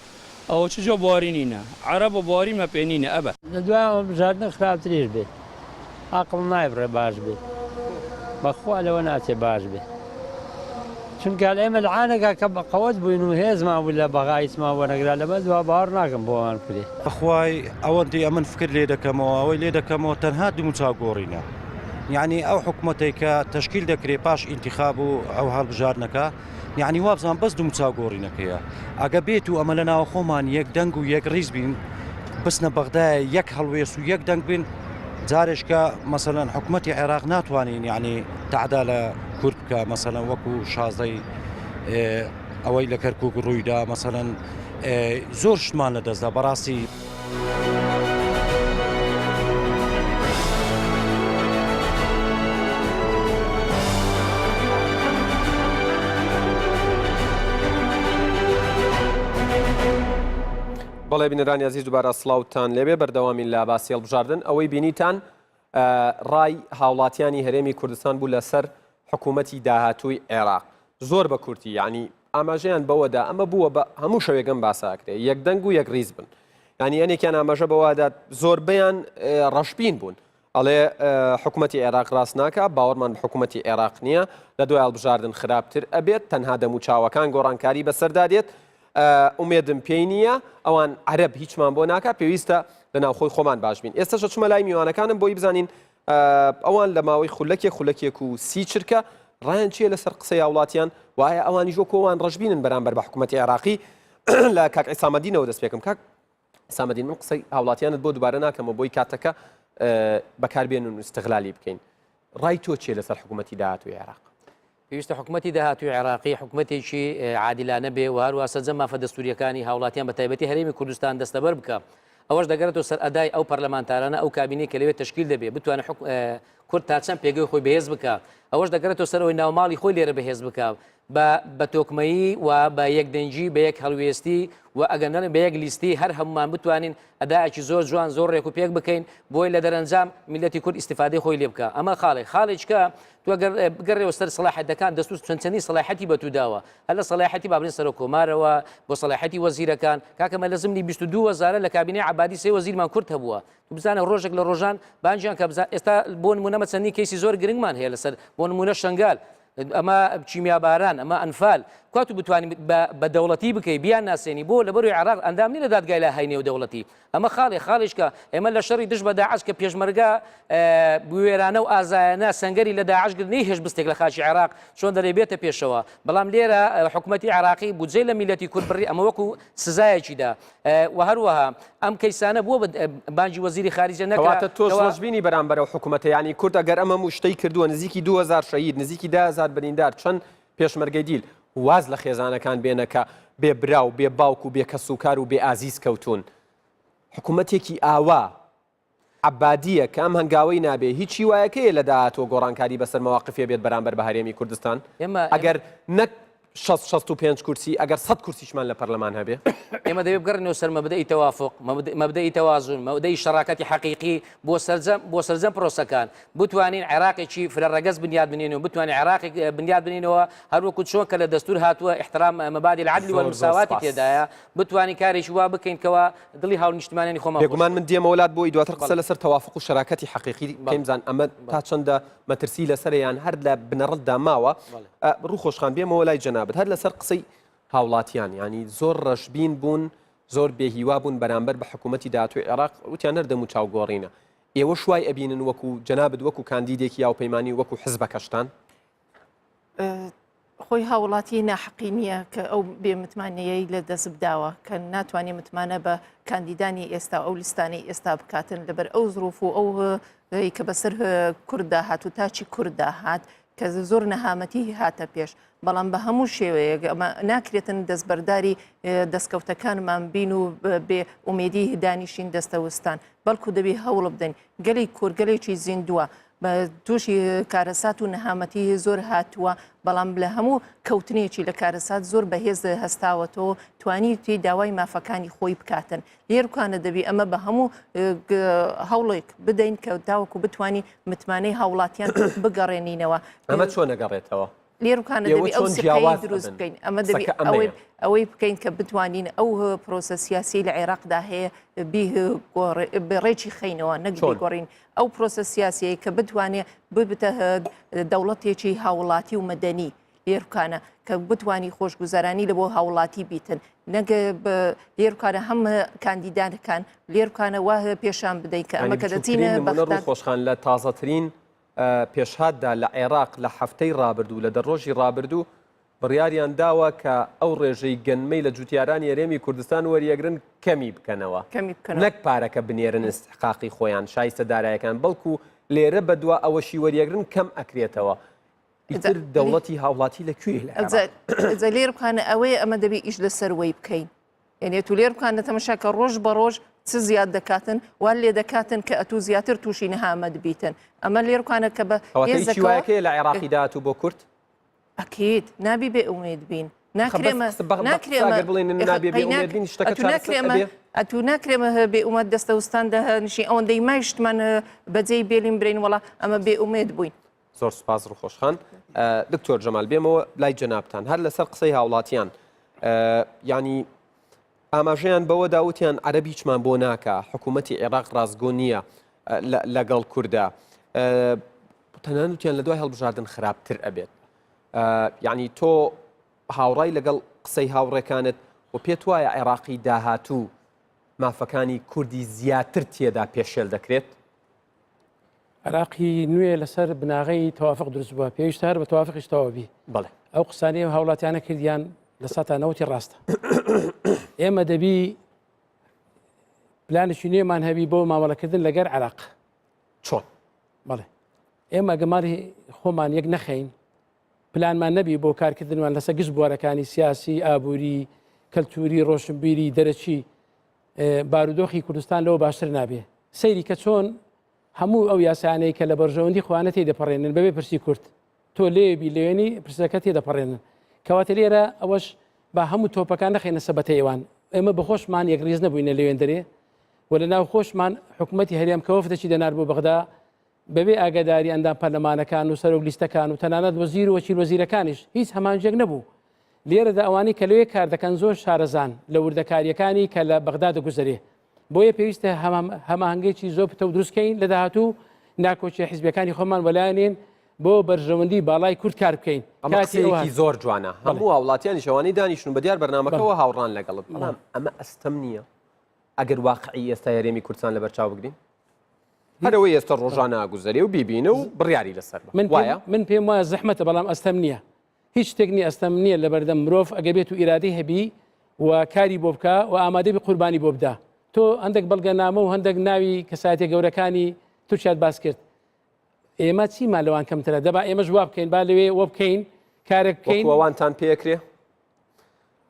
[SPEAKER 11] ئەوە چ جۆ باری نینە عەرەب و باری مە پێ نینە ئەبەد.
[SPEAKER 12] لە دوای هەڵبژاردن خراپتریش بێت ئەقڵ نایبڕێ باش بێت بەخوا لەوە ناچێ باش بێت چونکە ئێمە لە عانەکە کە بە قەوەت بووین و هێزمان بوو لە بەغا هیچمان بۆ نەکرا لەمە دوا باوەڕ ناکەم بۆمان بکرێ.
[SPEAKER 13] بەخوای ئەوەندەی ئەمن فکر لێ دەکەمەوە ئەوەی لێ دەکەمەوە تەنها دموچاو گۆڕینە یعنی ئەو حکومەتێک کە تەشکیل دەکرێ پاش ئینتخاب و ئەو هەڵبژاردنەکە یعنی وابزان بەس دموچاو گۆڕینەکەیە ئەگە بێت و ئەمە لە ناوخۆمان یەک دەنگ و یەک ڕیز بین بچنە بەغدایە یەک هەڵوێست و یەک دەنگ بین جارێککە مەسەلەن حکوومەتتی عێراق ناتوانین یعنی تعدا لە کورد بکە مەسەلەن وەکو شازدەی ئەوەی لە کەرکک ڕوویدا مەسەلەن زۆر شتمان لە دەستدا بەڕاستی.
[SPEAKER 1] بەڵێ بینەرانی ئازیز دووبارە سڵاوتان لێبێ بەردەوامین لە باسی هەڵبژاردن ئەوەی بینیتان ڕای هاوڵاتیانی هەرێمی کوردستان بوو لەسەر حکوومەتی داهاتووی عێراق زۆر بە کورتی یعنی ئاماژەیان بەوەدا ئەمە بووە بە هەموو شەوێکم باساکرێ یەک دەنگ و یەک ڕیز بن ینی ئەنێکیان ئاماژە بەوەدا زۆربەیان ڕەشبین بوون ئەڵێ حکوومەتی عێراق ڕاست ناکە باوەڕمان بە حکوومەتی عێراق نییە لە دوای هەڵبژاردن خراپتر ئەبێت تەنها دەموچاوەکان گۆڕانکاری بەسەردا دێت ئومێدم پێی نییە ئەوان عەرەب هیچمان بۆ ناکا پێویستە لە ناوخۆی خۆمان باش بین ئێستاش چمە لای میوانەکانم بۆی بزانین ئەوان لە ماوەی خولەکێک خولەکێک و سی چرکە ڕایان چییە لەسەر قسەی هاوڵاتیان وایە ئەوانیش وەکو ئەوان ڕەشبینن بەرامبەر بە حکوومەتی عێراقی لە کاک عیسامەدینەوە دەست پێکم کاک سامەدین من قسەی هاوڵاتیانت بۆ دووبارە ناکەمەوە بۆی کاتەکە بەکاربێن و استغلالی بکەین ڕای تۆ چیە لەسەر حکوومەتی داهاتووی عێراق؟
[SPEAKER 2] پێویستە حکومەتی داهاتووی عێراقی حکومەتێکی عادیلانە بێ و هەروە سەرجەم مافە دەستوریەکانی هاوڵاتیان بە تایبەتی هەرێمی کوردستان دەستەبەر بکە ئەوەش دەگەرێتەوە سەر ئەدای ئەو پەرلەمانتارانە ئەو کابینەی کە لەوێ تشکیل دەبێ بتوانێت کورد تا چەند پێگەی خۆی بەهێز بکە ئەوەش دەگەرێتەوە سەر ئەوەی ناوماڵی خۆی لێرە بەهێز بکە بە بە تۆکمەیی و بە یەک دەنگی بە یەک هەڵوێستی و ئەگەر نەڵێن بە یەک لیستی هەر هەمومان بتوانین ئەدایەکی زۆر جوان زۆر ڕێک و پێک بکەین بۆی لە دەرەنجام میلەتی کورد ئیسیفادەی خۆی لێ بکە ئەمە خاڵێک خاڵێککە تو گەر بگەڕێەوە سەر سەڵاحەتەکان دەستور چەند چەندی سەڵاحەتی بە تو داوە هەر لە سەڵاحەتی بابلین سەرۆک کۆمارەوە بۆ سەڵاحەتی وەزیرەکان کاکەمە لە زمنی 22 وەزارە لە کابینەی عبادی سێ وەزیرمان کورد هەبووە بزانە ڕۆژێک لە ڕۆژان بانجیان کە بزان ئێستا بۆ نمونەمە چەندین کەیسی زۆر گرنگمان هەیە لەسەر بۆ نمونە شنگال ئەمە کیمیاباران، ئەمە ئەنفال، کوا تو بتوانی بە دەوڵەتی بکەی، بیانناسێنی، بۆ لەبەروی عێراق ئەندام نیە لە دادگای لاهای نێودەوڵەتی، ئەمە خاڵێ، خاڵیش کە ئێمە لە شەڕی دژ بە داعش کە پێشمەرگە بوێرانە و ئازایانە سەنگەری لە داعش گرت نەیهێشت بستێک لە خاکی عێراق چۆن دەرێ بێتە پێشەوە، بەڵام لێرە حکومەتی عێراقی بودجەی لە میللەتی کورد بڕی ئەمە وەکو سزایەکی دا و هەروەها ئەم کەیسانە بووە بە بانگی وەزیری خاریجە نەکرا
[SPEAKER 1] کەواتە تۆش ڕەشبینی بەرامبەر ئەو حکوومەتە یانی کورد ئەگەر ئەم هەموو شتەی کردووە نزیکی 2000 شەهید نزیکی 10000 بریندار چەند پێشمەرگەی دیل واز لە خێزانەکان بێنە کە بێ برا و بێ باوک و بێ کەسوکار و بێ ئازیز کەوتوون حکوومەتێکی ئاوا عەبادییە کە ئەم هەنگاوەی نابێ هیچ هیوایەکەیە لە داهاتووە گۆڕانکاری بەسەر مەواقفیە بێت بەرامبەر بە هەرێمی کوردستان ئەگەر نەک شەست 65 کورسی ئەگەر 100 کورسیشمان لە پەرلەمان هەبێ؟
[SPEAKER 2] ئێمە دەبێ بگەڕێنەوە سەر مەبدەئی تەوافق، مەبدەئی تەوازن، مەبدەئی شەراکەتی حەقیقی بۆ سەرجەم بۆ سەرجەم پرۆسەکان، بتوانین عێراقێکی فرە ڕەگەز بنیات بنێین و بتوانین عێراقێک بنیات بنێینەوە هەروەکو چۆن کە لە دەستوور هاتووە احترام مبادی العدل
[SPEAKER 1] زۆر زۆر
[SPEAKER 2] والمساواتی
[SPEAKER 1] سپاس.
[SPEAKER 2] تێدایە بتوانین کارێکی وا بکەین کەوا دڵی هاونیشتمانیانی خۆمان خۆش
[SPEAKER 1] بێگومان
[SPEAKER 2] بکەین.
[SPEAKER 1] من دێمەوە لات بۆی دواتر قسە
[SPEAKER 2] بەڵێ.
[SPEAKER 1] لەسەر تەوافق و شەراکەتی حەقیقی
[SPEAKER 2] بەڵێ.
[SPEAKER 1] بکەین بزان ئەمە تا چەندە مەترسی لەسەرە یان هەر لە بنەڕەتدا ماوە.
[SPEAKER 2] بەڵێ.
[SPEAKER 1] ڕووخۆش خان بێمەوە لای جەنابت هەر لەسەر قسەی هاوڵاتیان یانی زۆر ڕەشبین بوون زۆر بێهیوا بوون بەرامبەر بە حکوومەتی داهاتووی عێراق وتیان هەر دەموچاو گۆڕینە ئێوەش وای ئەبینن وەکو جەنابت وەکو کاندیدێکی هاوپەیمانی وەکو حزبەکەشتان؟
[SPEAKER 3] خۆی هاوڵاتی ناحەقی نییە کە ئەو بێ متمانەیەی لە دەست بداوە کە ناتوانێت متمانە بە کاندیدانی ئێستا ئەو لیستانەی ئێستا بکاتن لەبەر ئەو زروف و ئەو کە بەسەر کورددا هات و تاچی کورددا هات کە زۆر نەهامەتی هاتە پێش بەڵام بە هەموو شێوەیەک ئەمە ناکرێتن دەستبەرداری دەستکەوتەکانمان بین و بێ ئومێدی دانیشین دەستەوستان بەڵکو دەبی هەوڵ بدەین گەلی کورد گەلێکی زیندووە تووشی کارەسات و نەهامەتی زۆر هاتووە، بەڵام لە هەموو کەوتنێکی لە کارەسات زۆر بەهێز هەستاوەتەوە توانیوتی داوای مافەکانی خۆی بکاتن. لێرکانە دەبی ئەمە بە هەموو هەوڵێک بدەین کە تاوەکو بتوانین متمانەی هاوڵاتیان بگەڕێنینەوە.
[SPEAKER 1] ئەمە چۆن ئەگەڕێتەوە؟
[SPEAKER 3] لێروکانە
[SPEAKER 1] ئێوە
[SPEAKER 3] دەبی ئەو
[SPEAKER 1] چۆن
[SPEAKER 3] سیقەیە
[SPEAKER 1] جیاواز
[SPEAKER 3] دروست
[SPEAKER 1] ئەبن؟
[SPEAKER 3] بکەین ئەمە دەبی
[SPEAKER 1] قسەکە
[SPEAKER 3] ئەوەی
[SPEAKER 1] ئەمەیە.
[SPEAKER 3] ئەوەی بکەین کە بتوانین ئەو پرۆسە سیاسی لە عێراقدا هەیە بڕێکی خەینەوە نەک
[SPEAKER 1] چۆن؟
[SPEAKER 3] بیگۆڕین ئەو پرۆسە سیاسیەی کە بتوانێ ببتە دەوڵەتێکی هاوڵاتی و مەدەنی لێرکانە کە بتوانی خۆشگوزارانی لە بۆ هاوڵاتی بیتن نەک لێرکانە هەم کاندیدانەکان لێرکانە وا پێشان بدەین کە ئەمە کە دەچینە بەغداد
[SPEAKER 1] خۆشخان لە تازەترین پێشهاتدا لە عێراق لە هەفتەی ڕابردوو لە دە ڕۆژی ڕابردوو بڕیاریان داوە کە ئەو ڕێژەی گەنمەی لە جوتیارانی هەرێمی کوردستان وەریەگرن کەمی بکەنەوە نەک پارەکە بنێرن ئیستحقاقی خۆیان شایستە دارایەکان بەڵکو لێرە بەدوا ئەوەشی وەریەگرن کەم ئەکرێتەوە ئیتر دەوڵەتی هاوڵاتی لە کوێ لە عێراق؟
[SPEAKER 3] ئەجا لێرە بخانە ئەوەیە ئەمە دەبی ئیش لەسەر وەی بکەین یعنی تو لێر بکانە تەمەشا کە ڕۆژ بە ڕۆژ چ زیاد دەکاتن وان لێ دەکاتن کە ئەتوو زیاتر تووشی نەهامەت بیتن ئەمە لێرکانە کە بە
[SPEAKER 1] کەواتە هیچ
[SPEAKER 3] هێزەکەوە
[SPEAKER 1] هیوایەکەیە لە عێراقی داهاتوو بۆ کورد؟
[SPEAKER 3] ئەکید نابی بێ ئومێد بین
[SPEAKER 1] خە بەس
[SPEAKER 3] ناکرێمە
[SPEAKER 1] قسە بە- بە قسە
[SPEAKER 3] ناکرێمە
[SPEAKER 1] ئەگەر بڵێن نابێ بێ ئومێد بین شتەکە
[SPEAKER 3] ئەتو
[SPEAKER 1] چارەسەر
[SPEAKER 3] ناکرێمە
[SPEAKER 1] ئەبێ؟
[SPEAKER 3] ئەتو ناکرێمە بێ ئومەد دەستەوستان دەنیشین ئەوەندەی مایشتمان بەجێی بێلین برین وەڵا ئەمە بێ ئومێد بووین
[SPEAKER 1] زۆر سوپاس ڕوخۆش خان. دکتۆر جەمال بێمەوە لای جەنابتان هەر لەسەر قسەی هاوڵاتیان ینی ئاماژەیان بەوە داوتیان عەرەب هیچمان بۆ ناکە حکوومەتی عێراق ڕاستگۆ نییە لەگەڵ کووردا تەنان وتیان لە دوای هەڵبژاردن خراپتر ئەبێت یعنی تۆ هاوڕای لەگەڵ قسەی هاوڕێکانت و پێت وایە عێراقی داهاتوو مافەکانی کوردی زیاتر تێدا پێشێل دەکرێت؟
[SPEAKER 4] عراقی نوێ لەسەر بناغەی تەوافق دروست بووە پێویستە هەر بە تەوافقیش تەواو بی
[SPEAKER 1] بەڵێ
[SPEAKER 4] ئەو قسانەی ئەو هاوڵاتیانە کردیان لە ساتا نەوەتی ڕاستە ئێمە دەبی پلانێکی نوێمان هەبی بۆ مامەڵەکردن لەگەر عراق
[SPEAKER 1] چۆن
[SPEAKER 4] بەڵێ ئێمە گەماری خۆمان یەک نەخەین پلانمان نەبی بۆ کارکردنمان لەسەر گشت بوارەکانی سیاسی ئابووری کەلتوری ڕۆشنبیری دەرەکی بارودۆخی کوردستان لەوە باشتر نابێ. سەیری کە چۆن هەموو ئەو یاسایانەی کە لە بەرژەوەندی خۆیانە تێی دەپەڕێنن بەبێ پرسی کورد. تۆ لێ بی لەوێنی پرسەکە تێ دەپەڕێنن. کەواتە لێرە ئەوەش با هەموو تۆپەکان نەخەینە سەبەتەی ئەوان. ئێمە بەخۆشمان یەکڕیز نەبووینە لەوێندەرێ و لە ناو خۆشمان حکوومەتی هەرێم کە وەفدێکی دەنارد بۆ بەغدا بەبێ ئاگاداری ئەندام پەرلەمانەکان و سەرۆک لیستەکان و تەنانەت وەزیر و وەکیل وەزیرەکانیش هیچ هەمانجێک نەبوو. لێرەدا ئەوانەی کە لەوێ کار دەکەن زۆر شارەزان لە وردەکارییەکانی کە لە بەغدا دەگوزەرێ. بۆیە پێویستە هەماهەنگێکی زۆر پتەو دروست کەین لە داهاتوو ناکۆکیە حیزبیەکانی خۆمان وەلانێن بۆ بەرژەوەندی باڵای کورد کار بکەین.
[SPEAKER 1] ئەمە قسەیەکی زۆر جوانە هەموو هاوڵاتیانیش ئەوانەی دانیشتوون بە دیار بەرنامەکەوە هاوڕان لەگەڵت بەڵام ئەمە ئەستەم نییە ئەگەر واقعی ئێستای هەرێمی کوردستان لەبەرچاو بگرین؟ هەرەوەی ئێستا ڕۆژانە ئەگوزەرێ و بیبینە و بڕیاری لەسەر بە.
[SPEAKER 4] من
[SPEAKER 1] وایە؟
[SPEAKER 4] من پێم وایە زەحمەتە بەڵام ئەستەم نییە. هیچ شتێک نییە ئەستەم نییە لەبەردەم مرۆڤ ئەگەر بێت و ئیرادەی هەبی و کاری بۆ بکا و ئامادە بی قوربانی بۆ بدا. تۆ هەندێک بەڵگەنامە و هەندێک ناوی کەسایەتیە گەورەکانی تورکیات باس کرد. ئێمە چیمان لەوان کەمترە؟ دەبا ئێمەش وا بکەین با لەوێ وە بکەین کارێک بکەین.
[SPEAKER 1] وەکو ئەوانتان پێکرێ؟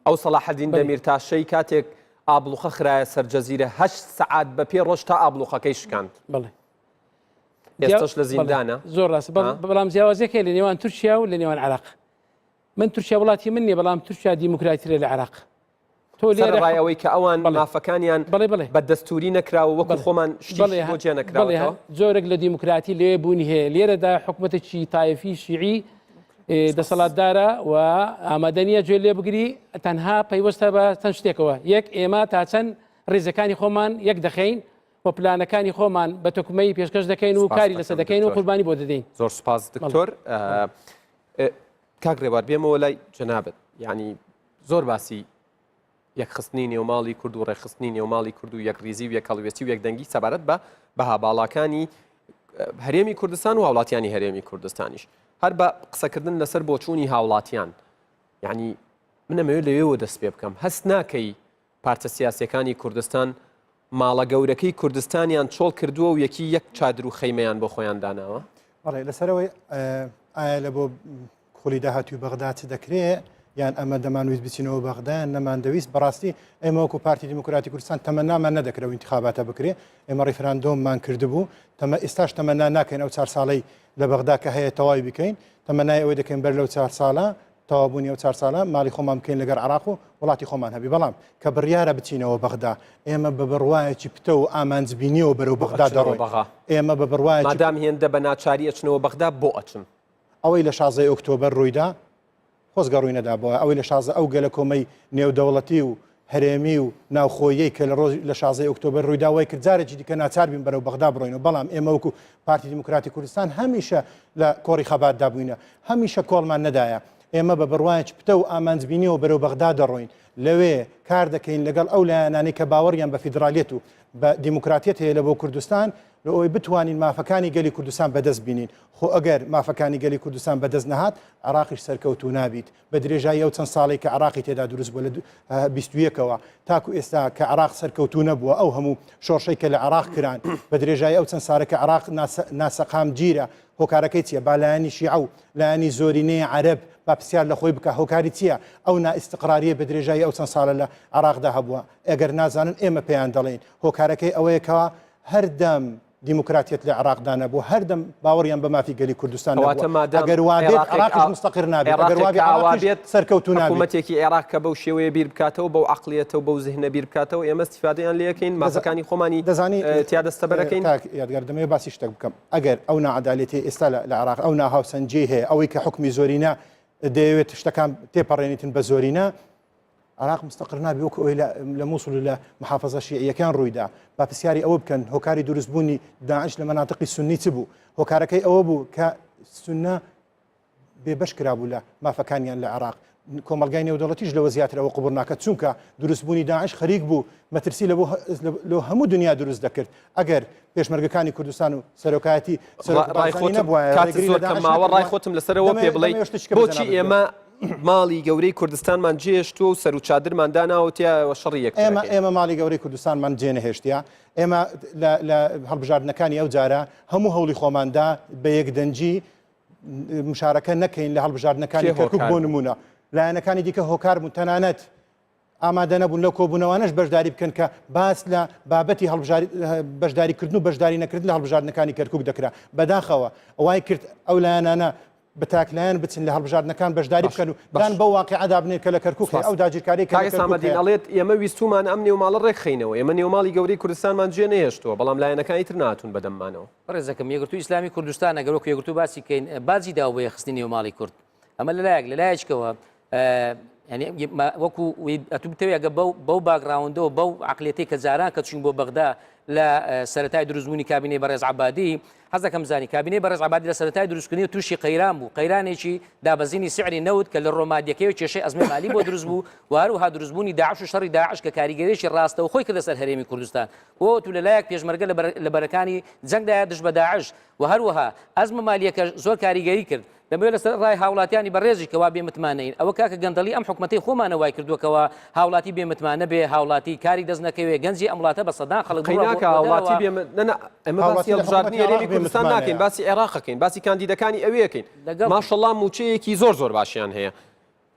[SPEAKER 1] ئەو سەڵاحەدین دەمیرتاشەی کاتێک ئابڵوقە خرایە سەر جەزیرە هەشت سەعات بە پێ ڕۆشت تا ئابڵوقەکەی شکاند.
[SPEAKER 4] بەڵێ.
[SPEAKER 1] ئێستەش لە زیندانە.
[SPEAKER 4] زۆر ڕاستە بەڵام جیاوازیەک هەیە لە نێوان تورکیا و لە نێوان عراق. من تورکیا وڵاتی من نییە بەڵام تورکیا دیموکراتیترە لە عراق.
[SPEAKER 1] تۆ لێرە ئەوەی کە ئەوان مافەکانیان بە دەستوری نەکراوە وەکو خۆمان شتی بۆ جێ نەکراوەتەوە.
[SPEAKER 4] جۆرێک لە دیموکراتی لێ بوونی هەیە لێرەدا حکومەتێکی تایفی شیعی دەسەڵاتدارە و ئامادە نییە گوێ لێ بگری تەنها پەیوەستە بە چەند شتێکەوە یەک ئێمە تا چەند ڕیزەکانی خۆمان یەک دەخەین و پلانەکانی خۆمان بە تۆکمەی پێشکەش دەکەین و کاری لەسەر دەکەین و قوربانی بۆ دەدەین.
[SPEAKER 1] زۆر سوپاس دکتۆر. کاک ڕێبوار بێمەوە لای جەنابت یعنی زۆر باسی یەکخستنی نێوماڵی کورد و ڕێکخستنی نێوماڵی کورد و یەکڕیزی و یەکهەڵوێستی و یەکدەنگی سەبارەت بە بەها باڵاکانی هەرێمی کوردستان و هاوڵاتیانی هەرێمی کوردستانیش هەر بە قسەکردن لەسەر بۆچوونی هاوڵاتیان یعنی من ئەمەوێت لەوێوە دەست پێ بکەم هەست ناکەی پارتە سیاسەکانی کوردستان ماڵە گەورەکەی کوردستانیان چۆڵ کردووە و یەکی یەک چادر و خەیمەیان بۆ خۆیان داناوە؟
[SPEAKER 5] بەڵێ لەسەرەوەی ئایا لە بۆ خولی داهاتووی بەغدا چ دەکرێ یان ئەمە دەمانویست بچینەوە بەغدا یان نەماندەویست بەڕاستی ئێمە وەکو پارتی دیموکراتی کوردستان تەمەنامان نەدەکرد ئەو ئینتخاباتە بکرێ ئێمە ڕیفراندۆممان کردبوو تەمە ئێستاش تەمەنا ناکەین ئەو چار ساڵەی لە بەغدا کە هەیە تەواوی بکەین تەمەنای ئەوەی دەکەین بەر لەو چار ساڵە تەواوبوونی ئەو چار ساڵە ماڵی خۆمان بکەین لەگەر عراق و وڵاتی خۆمان هەبی بەڵام کە بڕیارە بچینەوە بەغدا ئێمە بە بڕوایەکی پتە و ئامانجبینیەوە بەرەو بەغدا دەڕۆین ئێمە بە بڕوایەکی
[SPEAKER 1] مادام هێندە بە ناچاری ئەچنەوە بەغدا بۆ ئەچن؟
[SPEAKER 5] ئەوەی لە شازدەی ئۆکتۆبەر ڕوویدا خۆزگە ڕووی نەدابووایە، ئەوەی لە 16 ئەو گەلەکۆمەی نێودەوڵەتی و هەرێمی و ناوخۆییەی کە لە ڕۆژ لە 16 ئۆکتۆبەر ڕوویدا وای کرد جارێکی دیکە ناچار بین بەرەو بەغدا بڕۆینەوە، بەڵام ئێمە وەکو پارتی دیموکراتی کوردستان هەمیشە لە کۆڕی خەباتدا بووینە، هەمیشە کۆڵمان نەدایە. ئێمە بە بڕوایەکی پتەو و ئامانجبینیەوە بەرەو بەغدا دەڕۆین، لەوێ کار دەکەین لەگەڵ ئەو لایەنانەی کە باوەڕیان بە فیدرالیەت و بە دیموکراتیەت هەیە لە بۆ کوردستان، لۆ ئەوەی بتوانین مافەکانی گەلی کوردستان بەدەست بینین، خۆ ئەگەر مافەکانی گەلی کوردستان بەدەست نەهات، عێراقیش سەرکەوتوو نابیت. بە درێژایی ئەو چەند ساڵەی کە عێراقی تێدا دروست بووە لە 21 ەوە تاکو ئێستا کە عێراق سەرکەوتوو نەبووە، ئەو هەموو شۆڕشەی کە لە عێراق کران، بە درێژایی ئەو چەند سارە کە عێراق ناسەقامگیرە، هۆکارەکەی چییە؟ با لایەنی شیعە و لایەنی زۆرینەی عەرەب با پرسیار لە خۆی بکا هۆکاری چییە ئەو نائیستقرارییە بە درێژایی ئەو چەند ساڵە لە عێراقدا هەبووە؟ ئەگەر نازانن ئێمە پێیان دەڵێین هۆکارەکەی ئەوەیە کەوا هەردەم دیموکراتیەت لە عێراقدا نەبوو، هەردەم باوەڕیان بە مافی گەلی کوردستان نەبووە.
[SPEAKER 1] کەواتە مادام
[SPEAKER 5] ئەگەر وابێت
[SPEAKER 1] عێراقێک
[SPEAKER 5] عێراقیش
[SPEAKER 1] ئا
[SPEAKER 5] مستەقر نابێت، ئەگەر
[SPEAKER 1] عێراقێک
[SPEAKER 5] وابێ
[SPEAKER 1] کە ئاوا
[SPEAKER 5] عێراقیش
[SPEAKER 1] بێت
[SPEAKER 5] سەرکەوتوو نابێت.
[SPEAKER 1] حکوومەتێکی عێراق کە بەو شێوەیە بیر بکاتەوە، بەو عەقڵیەتە و بەو زهنە بیر بکاتەوە، ئێمە ئیستیفادەیان لێ ئەکەین،
[SPEAKER 5] دەزا
[SPEAKER 1] مافەکانی خۆمانی
[SPEAKER 5] دەزانی
[SPEAKER 1] تیا دەستەبەر ئەکەین.
[SPEAKER 5] کاک یادگار دەمەوێت باسی شتێک بکەم. ئەگەر ئەو ناعەدالەتیەی ئێستا لە لە عێراق، ئەو ناهاوسەنگیەی هەیە، ئەوەی کە حوکمی زۆرینە دەیەوێت شتەکان تێپەڕێنیتن بە زۆرینە، عێراق مستەقر نابێ وەکو ئەوەی لە مووسڵ و لە محافەزە شیعییەکان ڕوویدا. با پرسیاری ئەوە بکەن هۆکاری دروستبوونی داعش لە مەناتقی سوننی چ بوو؟ هۆکارەکەی ئەوە بوو کە سوننە بێبەش کرابوو لە مافەکانیان لە عێراق. کۆمەڵگای نێودەوڵەتیش لەوە زیاتر ئەوە قبوڵ ناکات، چونکە دروستبوونی داعش خەریک بوو مەترسی لە بۆ هەموو دنیا دروست دەکرد. ئەگەر پێشمەرگەکانی کوردستان و سەرۆکایەتی سەرۆک
[SPEAKER 1] ڕای
[SPEAKER 5] بارزانی
[SPEAKER 1] خۆتم
[SPEAKER 5] نەبوایە
[SPEAKER 1] کاتت
[SPEAKER 5] ڕێگری لە
[SPEAKER 1] زۆر کەم
[SPEAKER 5] داعش
[SPEAKER 1] ماوە ڕای
[SPEAKER 5] نەکردووە.
[SPEAKER 1] خۆتم لەسەرەوە پێ
[SPEAKER 5] دەمەوێت
[SPEAKER 1] بڵێی
[SPEAKER 5] دەمەوێت شتێکە بە
[SPEAKER 1] بۆچی
[SPEAKER 5] جەنابت بڵێم.
[SPEAKER 1] ئێمە ماڵی گەورەی کوردستانمان جێهێشتووە و سەر و چادرمان داناوە و تیایەوە شەڕی یەکتر
[SPEAKER 5] ئێمە
[SPEAKER 1] ئەکەین؟
[SPEAKER 5] ئێمە ماڵی گەورەی کوردستانمان جێ نەهێشتیە. ئێمە لە لە هەڵبژاردنەکانی ئەو جارە هەموو هەوڵی خۆمان دا بە یەکدەنگی مشارەکە نەکەین لە هەڵبژاردنەکانی
[SPEAKER 1] کێ
[SPEAKER 5] کەرکوک
[SPEAKER 1] هۆکار
[SPEAKER 5] بۆ
[SPEAKER 1] بوو؟
[SPEAKER 5] نموونە لایەنەکانی دیکە هۆکار بوون تەنانەت ئامادە نەبوون لەو کۆبوونەوانەش بەشداری بکەن کە باس لە بابەتی بەشداریکردن و بەشداری نەکردن لە هەڵبژاردنەکانی کەرکوک دەکرا. بەداخەوە وای کرد ئەو لایەنانە بە تاکلایەن بچن لە هەڵبژاردنەکان بەشداری بکەن و دان بەو واقیعەدا بنێن کە لە کەرکوک هەیە، ئەو داگیرکارییەی کە لە
[SPEAKER 1] کاک
[SPEAKER 5] کەرکوک
[SPEAKER 1] حسامەدین
[SPEAKER 5] هەیە.
[SPEAKER 1] ئەڵێت ئێمە ویستوومانە ئەم نێوماڵە ڕێکخەینەوە، ئێمە نێوماڵی گەورەی کوردستانمان جێ نەهێشتووە، بەڵام لایەنەکانی تر نەهاتوون بەدەممانەوە.
[SPEAKER 2] بەڕێزەکەم یەکگرتووی ئیسلامی کوردستان ئەگەر وەکو یەکگرتوو باسی کەین باجی داوە بۆ یەکخستنی نێوماڵی کورد ئەمە لەلایەک لەلایەکەوە وەکو ئەتو بتەوێ ئەگە بەو بەو background ەوە بەو عقلێتی کە جاران کە چوین بۆ بەغدا لە سەرەتای دروستبوونی کابینەی بەڕێز عبادی حەز دەکەم زانی کابینەی بەڕێز عبادی لە سەرەتای دروستکردنی تووشی قەیران بوو قەیرانێکی دابەزینی سعری نەوت کە لە ڕۆمادیەکەی و کێشەی ئەزمەی مالی بۆ دروست بوو و هەروەها دروستبوونی داعش و شەڕی داعش کە کاریگەریی ڕاستەوخۆی کردە سەر هەرێمی کوردستان بۆ تو لەلایەک پێشمەرگە لە بەرەکانی جەنگدایە دژ بە داعش و هەروەها ئەزمە مالیەکەش زۆر کاریگەری کرد دەمەوێت لەسەر ڕای هاوڵاتیانی بەڕێزیش کەوا بێ متمانەین ئەوە کاکە گەندەڵی ئەم حکومەتەی خۆمانە وای کردووە کەوا هاوڵاتی بێ متمانە بێ هاوڵاتی کاری دەست نەکەوێ گەنجی ئەم وڵاتە بە سەدان خەڵک بڕوا بۆ
[SPEAKER 1] قەیناکە هاوڵاتی
[SPEAKER 2] دەرەوە
[SPEAKER 1] بێ م- نە نە ئێمە باسی
[SPEAKER 5] هاوڵاتی لە
[SPEAKER 1] هەڵبژاردنی
[SPEAKER 5] حکومەتی عێراق
[SPEAKER 1] هەرێمی
[SPEAKER 5] بێ
[SPEAKER 1] کوردستان
[SPEAKER 5] متمانەیە.
[SPEAKER 1] ناکەین باسی عێراق ئەکەین باسی کاندیدەکانی ئەوێ ئەکەین
[SPEAKER 2] لەگەڵ
[SPEAKER 1] ماشەڵڵا مووچەیەکی زۆر زۆر باشیان هەیە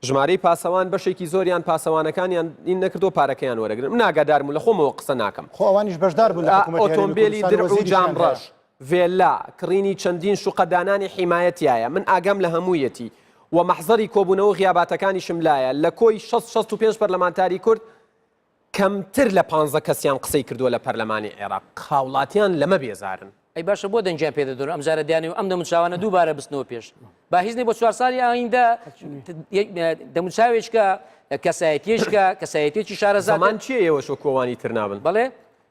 [SPEAKER 1] ژمارەی پاسەوان بەشێکی زۆریان پاسەوانەکانیان این نەکردو پارەکەیان وەرەگرن من ئاگادارم و لە خۆمەوە قسە ناکەم.
[SPEAKER 5] خۆ ئەوانیش بەشدار بوون لە حکومەتی هەرێمی
[SPEAKER 1] ئۆتۆمبێلی
[SPEAKER 5] کوردستان
[SPEAKER 1] درع و
[SPEAKER 5] وەزیریشیان
[SPEAKER 1] جام
[SPEAKER 5] هەیە.
[SPEAKER 1] ڕەش، ڤێلا، کڕینی چەندین شوقە دانانی حیمایە تیایە، من ئاگام لە هەموویەتی و مەحزەری کۆبوونەوە و غیاباتەکانیشم لایە، لە کۆی 60 65 پەرلەمانتاری کورد کەمتر لە پانزە کەسیان قسەی کردووە لە پەرلەمانی عێراق، هاوڵاتیان لەمە بێزارن.
[SPEAKER 2] ئەی باشە بۆ دەنگیان پێ دەدەن و ئەمجارە دەیانەوێت ئەم دەموچاوانە دووبارە بچنەوە پێش؟ با هیچ نەبێت بۆ چوار ساڵی ئایندە دەموچاوێکە کەسایەتیەکە کەسایەتێکی شارەزا
[SPEAKER 1] زەمان چییە ئێوەش وەکو ئەوانی تر نابن؟
[SPEAKER 2] بەڵێ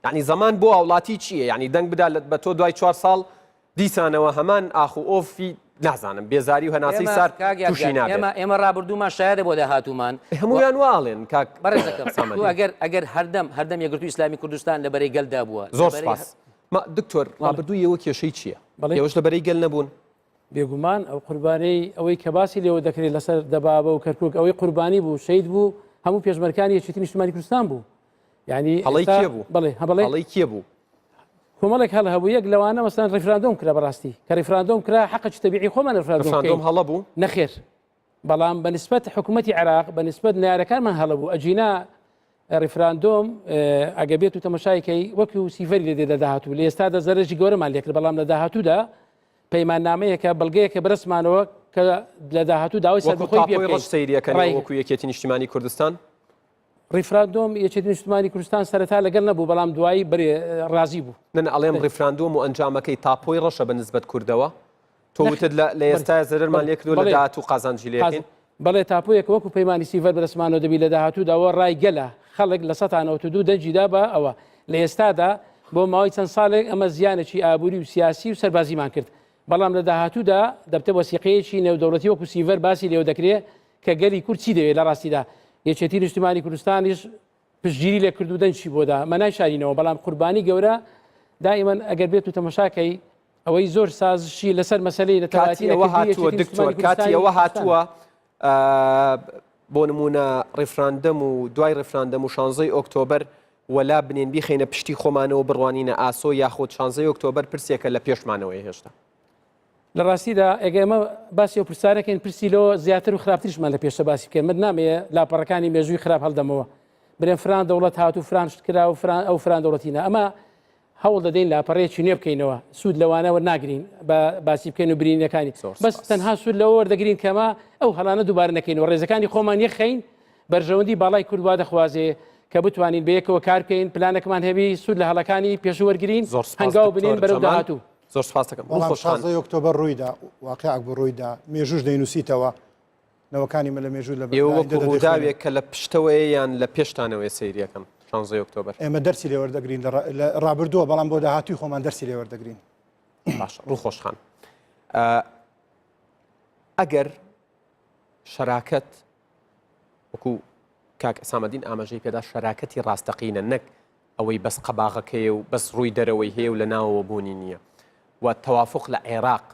[SPEAKER 1] یعنی زەمان بۆ هاوڵاتی چییە؟ یعنی دەنگ بدا بە تۆ دوای چوار ساڵ دیسانەوە هەمان ئاخ و ئۆفی نازانم بێزاری و هەناسەی
[SPEAKER 2] ئێمە
[SPEAKER 1] سارد
[SPEAKER 2] کاک
[SPEAKER 1] تووشی
[SPEAKER 2] یادگار
[SPEAKER 1] نابێت.
[SPEAKER 2] ئێمە ئێمە ڕابردوومان شایەدە بۆ داهاتوومان
[SPEAKER 1] هەموویان وا ئەڵێن کاک
[SPEAKER 2] بەڕێزەکەم تۆ
[SPEAKER 1] سامەدی.
[SPEAKER 2] ئەگەر ئەگەر هەردەم هەردەم یەکگرتووی ئیسلامی کوردستان لە بەرەی گەلدا بووە لە
[SPEAKER 1] زۆر
[SPEAKER 2] بەرەی
[SPEAKER 1] سپاس. ما دکتۆر ڕابردووی ئێوە کێشەی چییە؟
[SPEAKER 4] بەڵێ.
[SPEAKER 1] ئێوەش لە بەرەی گەل نەبوون؟
[SPEAKER 4] بێگومان ئەو قوربانەی ئەوەی کە باسی لێوە دەکرێت لەسەر دەبابە و کەرکک ئەوەی قوربانی بوو شەید بوو هەموو پێشمەرکانی یەکێتی نیشتمانی کوردستان بوو یعنی
[SPEAKER 1] هەڵەی
[SPEAKER 4] ئێستا-
[SPEAKER 1] کێ بوو؟
[SPEAKER 4] بەڵێ هەبڵێ
[SPEAKER 1] هەڵەی کێ بوو؟
[SPEAKER 4] کۆمەڵێک هەڵە هەبوو یەک لەوانە مەسەن ڕیفراندۆم کرا بەڕاستی کە ڕیفراندۆم کرا حەقێکی تەبیعی خۆمان ڕیفراندۆم
[SPEAKER 1] ڕیفراندۆم
[SPEAKER 4] بکەین
[SPEAKER 1] هەڵە بوو؟
[SPEAKER 4] نەخێر بەڵام بە نسبەت حکوومەتی عێراق بە نسبەت نارەکانمان هەڵە بوو ئەجینا ڕیفراندۆم ئەگە بێت و تەمەشایکەی وەکو سیفەری لێ دێ لە داهاتوو لە ئێستادا زەرەرێکی گەورەمان لێکرد بەڵام لە داهاتوودا پەیماننامەیەکە بەڵگەیەکە بەرەسمانەوە کە لە داهاتوو داوای
[SPEAKER 1] وەکو
[SPEAKER 4] سەربەخۆی پێ
[SPEAKER 1] تاپۆی
[SPEAKER 4] بکەین
[SPEAKER 1] ڕەش سەیریەکەن
[SPEAKER 4] ڕای
[SPEAKER 1] وەکو یەکێتی نیشتیمانی کوردستان
[SPEAKER 4] ڕیفراندۆم یەکێتی نیشتمانی کوردستان سەرەتا لەگەڵ نەبوو بەڵام دوایی بەرێ ڕازی بوو.
[SPEAKER 1] نەنا ئەڵێم ڕیفراندۆم و ئەنجامەکەی تاپۆی ڕەشە بە نسبەت کوردەوە؟ تۆ وتت لە ئێستا زەرەرمان لێ کردووە لە داهاتوو قازانجی لێ دەکەین.
[SPEAKER 4] بەڵێ تاپۆیەک وەکو پەیمانی سیڤەر بەدەستمانەوە دەبی لە داهاتوودا وە ڕای گەلە خەڵک 92% دەنگی دا بە ئەوە لە ئێستادا بۆ ماوەی چەند ساڵێک ئەمە زیانێکی ئابووری و سیاسی و سەربازیمان کرد بەڵام لە داهاتوودا دەبتە وەسیقەیەکی نێودەوڵەتی وەکو سیڤەر باسی لێوە دەکرێ کە گەلی کورد چی دەوێت لە ڕاستیدا یەکێتی نیشتمانی کوردستانیش پشتگیری لێ کرد و دەنگی بۆ دا مە نایشارینەوە بەڵام قوربانی گەورە دائیمەن ئەگەر بێت و تەمەشاکەی ئەوەی زۆر سازشی لەسەر مەسلەی
[SPEAKER 1] نەتەوایەتی ئەوە هاتووە دکتۆر کاتی ئەوە هاتووە بۆ نمونە ڕیفراندەم و دوای ڕیفراندەم و شانزەی ئۆکتۆبەر وەلا بنێن بیخەینە پشتی خۆمانەوە بڕوانینە ئاسۆ یاخود شانزەی ئۆکتۆبەر پرسێکە لە پێشمانەوەی هێشتا.
[SPEAKER 4] لە ڕاستیدا ئەگە ئێمە باسی ئەو پرسیارەکەین پرسی لەوە زیاتر و خراپتریشمان لە پێشە باسی بکەین من نامەیە لاپەڕەکانی مێژووی خراپ هەڵدەمەوە برێن فران دەوڵەت هات و فران شت کرا و فران ئەو فران دەوڵەتینە ئەمە هەوڵ دەدەین لاپەڕەیەکی نوێ بکەینەوە سوود لەوانە وەرناگرین بە باسی بکەین و برینەکانی بەس تەنها سوود لەوە وەردەگرین کەمە ئەو هەڵانە دووبارە نەکەینەوە ڕێزەکانی خۆمان یەخەین بەرژەوەندی باڵای کورد وا دەخوازێ کە بتوانین بە یەکەوە کار بکەین پلانەکەمان هەبی سوود لە هەڵەکانی پێشوو وەرگین هەنگاو بنێین بەرەو داهاتوو.
[SPEAKER 1] زۆر سپاس دەکەم.
[SPEAKER 5] بەڵام شازدەی ئۆکتۆبەر ڕوویدا، واقیعێک بوو ڕوویدا، مێژووش دەینووسیتەوە، نەوەکانی مە لە مێژوو لە
[SPEAKER 1] ئێوە وەکو ڕووداوێک کە لە پشتەوەیە یان لە پێشتانەوەیە سەیری ئەکەن شانزەی ئۆکتۆبەر؟
[SPEAKER 5] ئێمە دەرسی لێ وەردەگرین لە ڕابردووە، بەڵام بۆ داهاتووی خۆمان دەرسی لێ وەردەگرین.
[SPEAKER 1] باشە ڕووخۆش خان، ئەگەر شەراکەت وەکو کاک ئەسامەدین ئاماژەی پێدا شەراکەتی ڕاستەقینە نەک ئەوەی بەس قەباغەکەیە و بەس ڕووی دەرەوەی هەیە و لە ناوەوە بوونی نییە و تەوافق لە عێراق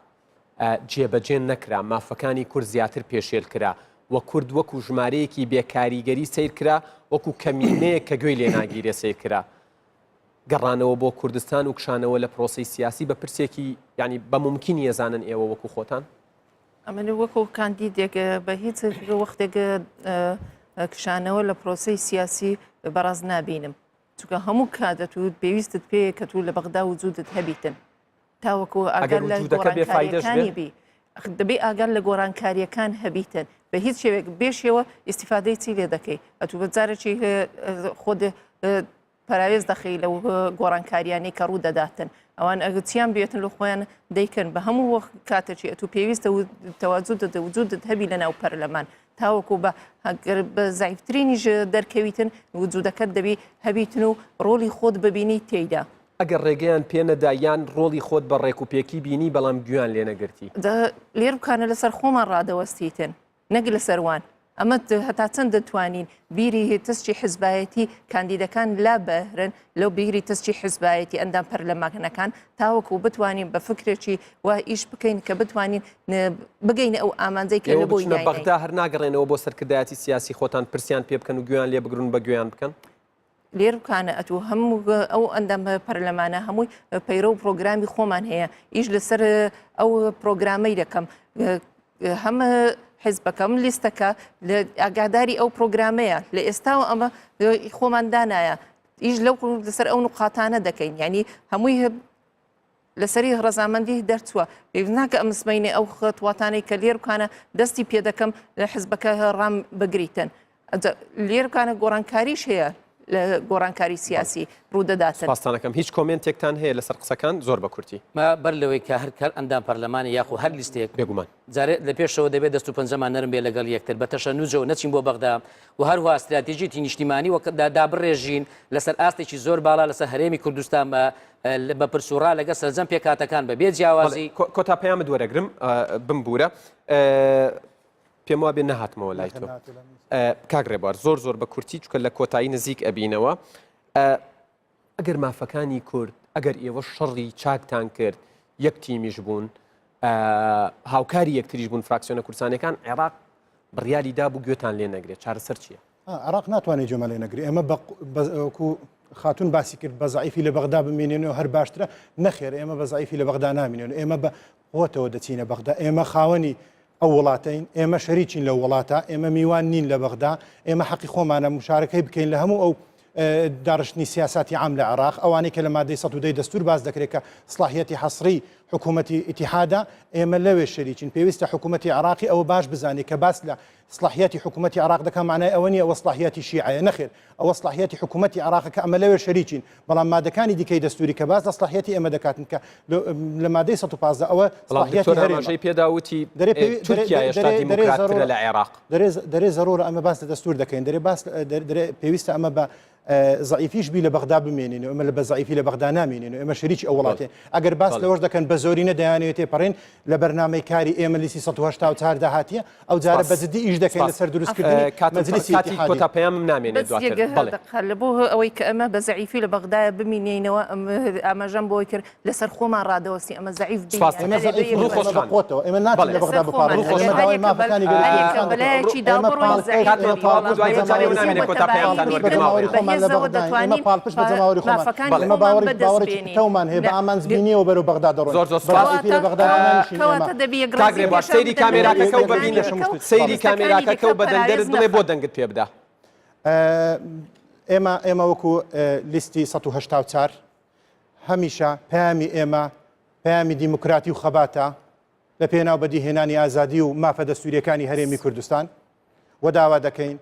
[SPEAKER 1] جێبەجێ نەکرا، مافەکانی کورد زیاتر پێشێل کرا و کورد وەکو ژمارەیەکی بێ کاریگەری سەیر کرا، وەکو کەمینەیەک کە گوێی لێ ناگیرێ سەیر کرا. گەڕانەوە بۆ کوردستان و کشانەوە لە پرۆسەی سیاسی بە پرسێکی یانی بە مومکینی ئەزانن ئێوە وەکو خۆتان؟
[SPEAKER 3] ئەمن وەکو کاندیدێک بە هیچ وەختێک کشانەوە لە پرۆسەی سیاسی بەڕاست نابینم چونکە هەموو کاتە تو پێویستت پێیە کە تو لە بەغدا وجودت هەبیتن تاوەکو ئاگەر لە گۆڕانکاریەکانی بی دەبێ ئاگەر لە گۆڕانکاریەکان هەبیتن بە هیچ شێوێک بێشەوە ئیسیفادەی چی لێ دەکەی ئەتو بە جارێکی خۆ پەراوێز دەخەی لەو گۆڕانکاریانەی کە ڕوو دەداتن ئەوان ئەگە چیان بێتن لە خۆیان دەیکەن بە هەموو وەخت کاتێکی ئەتو پێویستە و تەواجودت وجودت هەبی لە ناو پەرلەمان تاوەکو بە هەگەر بە زەعیفترینیش دەرکەویتن وجودەکەت دەبی هەبیتن و ڕۆڵی خۆت ببینی تێیدا.
[SPEAKER 1] ئەگەر ڕێگەیان پێ نەدا یان ڕۆڵی خۆت بە ڕێک و پێکی بینی بەڵام گوێیان لێ نەگرتی؟
[SPEAKER 3] لێرکانە لەسەر خۆمان ڕادەوەستیتن نەک لەسەر وان. ئەمە هەتا چەند دەتوانین بیری تەسکی حزبایەتی کاندیدەکان لابەرن لەو بیری تەسکی حزبایەتی ئەندام پەرلەمانەکان تاوەکو بتوانین بە فکرێکی وا ئیش بکەین کە بتوانین بگەینە ئەو ئامانجەی کە لە بۆی
[SPEAKER 1] بچنە بەغدا هەر ناگەڕێنەوە بۆ سەرکردایەتی سیاسی خۆتان پرسیان پێ بکەن و گوێیان لێ بگرن بە گوێیان بکەن؟
[SPEAKER 3] لێرکانە ئەتوو هەموو ئەو ئەندام پەرلەمانە هەمووی پەیرە و پرۆگرامی خۆمان هەیە ئیش لەسەر ئەو پرۆگرامەی دەکەم هەم حیزبەکەم لیستەکە ئاگاداری ئەو پرۆگرامەیە لە ئێستاوە ئەمە خۆمان دانایە ئیش لەو لەسەر ئەو نقاتانە دەکەین ینی هەمووی لەسەری ڕەزامەندی دەرچووە پێویست ناکە ئەم سبەینێ ئەو خەتواتانەی کە لێرکانە دەستی پێ دەکەم لە حزبەکە ڕام بگریتن لێرکانە گۆڕانکاریش هەیە لە گۆڕانکاری سیاسی ڕوودەداتن.
[SPEAKER 1] سپاستان ئەکەم. هیچ کۆمێنتێکتان هەیە لەسەر قسەکان؟ زۆر بە کورتی.
[SPEAKER 2] ما بەر لەوەی کە هەر کەر ئەندام پەرلەمانی یاخو هەر لیستێک
[SPEAKER 1] بێگومان.
[SPEAKER 2] جارێ لە پێشەوە دەبێ دەست و پەنجەمان نەرم بێ لەگەڵ یەکتر بە تەشەنوجەوە نەچین بۆ بەغدا و هەروەها ستراتیژیی نیشتیمانی وەک دابڕێژین لەسەر ئاستێکی زۆر باڵا لەسەر هەرێمی کوردستان بە بە پرس و ڕا لەگەڵ سەرجەم پێکهاتەکان بە بێ جیاوازی.
[SPEAKER 1] کۆتا پەیامت وەرەگرم بمبوورە. پێم وابێ نەهاتمەوە لای تۆ کاک ڕێبوار زۆر زۆر بە کورتی چکە لە کۆتایی نزیک ئەبینەوە ئەگەر مافەکانی کورد ئەگەر ئێوە شەڕی چاکتان کرد یەک تیمیش بوون هاوکاری یەکتریش بوون فراکسیۆنە کوردستانەکان عێراق بڕیاری دابوو گوێتان لێ نەگرێت چارەسەر چییە؟
[SPEAKER 5] عێراق ناتوانێت گوێمان لێ نەگرێت ئێمە وەکو خاتون باسی کرد بە زعیفی لە بەغدا بمێنێنەوە هەر باشترە نەخێر ئێمە بە زعیفی لە بەغدا نامینێن ئێمە بە قوتەوە دەچینە بەغدا ئێمە خاوەنی ئەو وڵاتەین ئێمە شەریکین لەو وڵاتە ئێمە میوان نین لە بەغدا ئێمە حەقی خۆمانە مشارەکەی بکەین لە هەموو ئەو داڕشتنی سیاساتی عام لە عێراق ئەوانەی کە لە مادەی 110 دەستور باس دەکرێت کە سڵاحیەتی حەسری. حکوومەتی ئیتیحادە ئێمە لەوێ شەریکین پێویستە حکوومەتی عراقی ئەوە باش بزانێت کە باس لە سڵاحیاتی حکوومەتی عراق دەکا معنای ئەوە نیە ئەوە سڵاحیاتی شیعەیە نەخێر ئەوە سڵاحیاتی حکوومەتی عراقە کە ئەمە لەوێ شەریکین بەڵام مادەکانی دیکەی دەستوری کە باس لە سڵاحیاتی ئێمە دەکاتن کە لە مادەی 115 ئەوە
[SPEAKER 1] سڵاحیاتی هەرێمە پێدا وتی تورکیا هێشتا دیموکراتترە لە عێراق
[SPEAKER 5] دەرێ زەرورە ئەمە باس لە دەستور دەکەین دەرێ باس دەرێ پێویستە ئەمە بە زەعیفیش بی لە بەغدا بمێنین و ئێمە لە بە زەعیفی لە بەغدا نامێنین و ئێمە شەریکی ئەو وڵاتێن ئەگەر باس لەوەش دەکەن بە زۆرینە دەیانەوێت تێپەڕین لە بەرنامەی کاری ئێمە لیستی 184 دا هاتیە ئەو جارە بە جدی ئیش دەکەین لەسەر دروستکردنی مەجلیسی
[SPEAKER 1] کاتی کۆتا پەیامم نامێنێت دواتر بەڵێ.
[SPEAKER 3] لە بۆ ئەوەی کە ئەمە بە زەعیفی لە بەغدایە بمینێینەوە ئاماژەم بۆی کرد لەسەر خۆمان ڕادەوەستی ئەمە زەعیف بین
[SPEAKER 1] سپاس
[SPEAKER 5] ئێمە زەعیف
[SPEAKER 1] ڕوو خۆشتان
[SPEAKER 5] بە قوتەوە ئێمە ناچین لە بەغدا بپاڕێین ئێمە داوای مافەکانی گەلی کوردستان دەکەین ئێمە پاڵپشت ئێمە پاڵپشت بە جەماوەری خۆمان بە جەماوەری خۆمان لە بەغداین ئێمە پاڵپشت بە جەماوەری خۆمان ئێمە باوەڕی باوەڕێکی پتەومان هەیە بە ئامانجبینیەوە بەرەو بەغدا دەڕۆین
[SPEAKER 1] زۆر زۆر سپاس
[SPEAKER 5] بە زەعیفی لە بەغدا دانانیشین ئێمە
[SPEAKER 1] کاک رێبوار سەیری کامێراکەکە و بەبینە سەیری کامێراکەکە و بە دەنگدەرت بڵێ بۆ دەنگت پێ بدە.
[SPEAKER 5] ئێمە ئێمە وەکو لیستی 184 هەمیشە پەیامی ئێمە پەیامی دیموکراتی و خەباتە لە پێناو بەدیهێنانی ئازادی و مافە دەستوریەکانی هەرێمی کوردستان و داوا دەکەین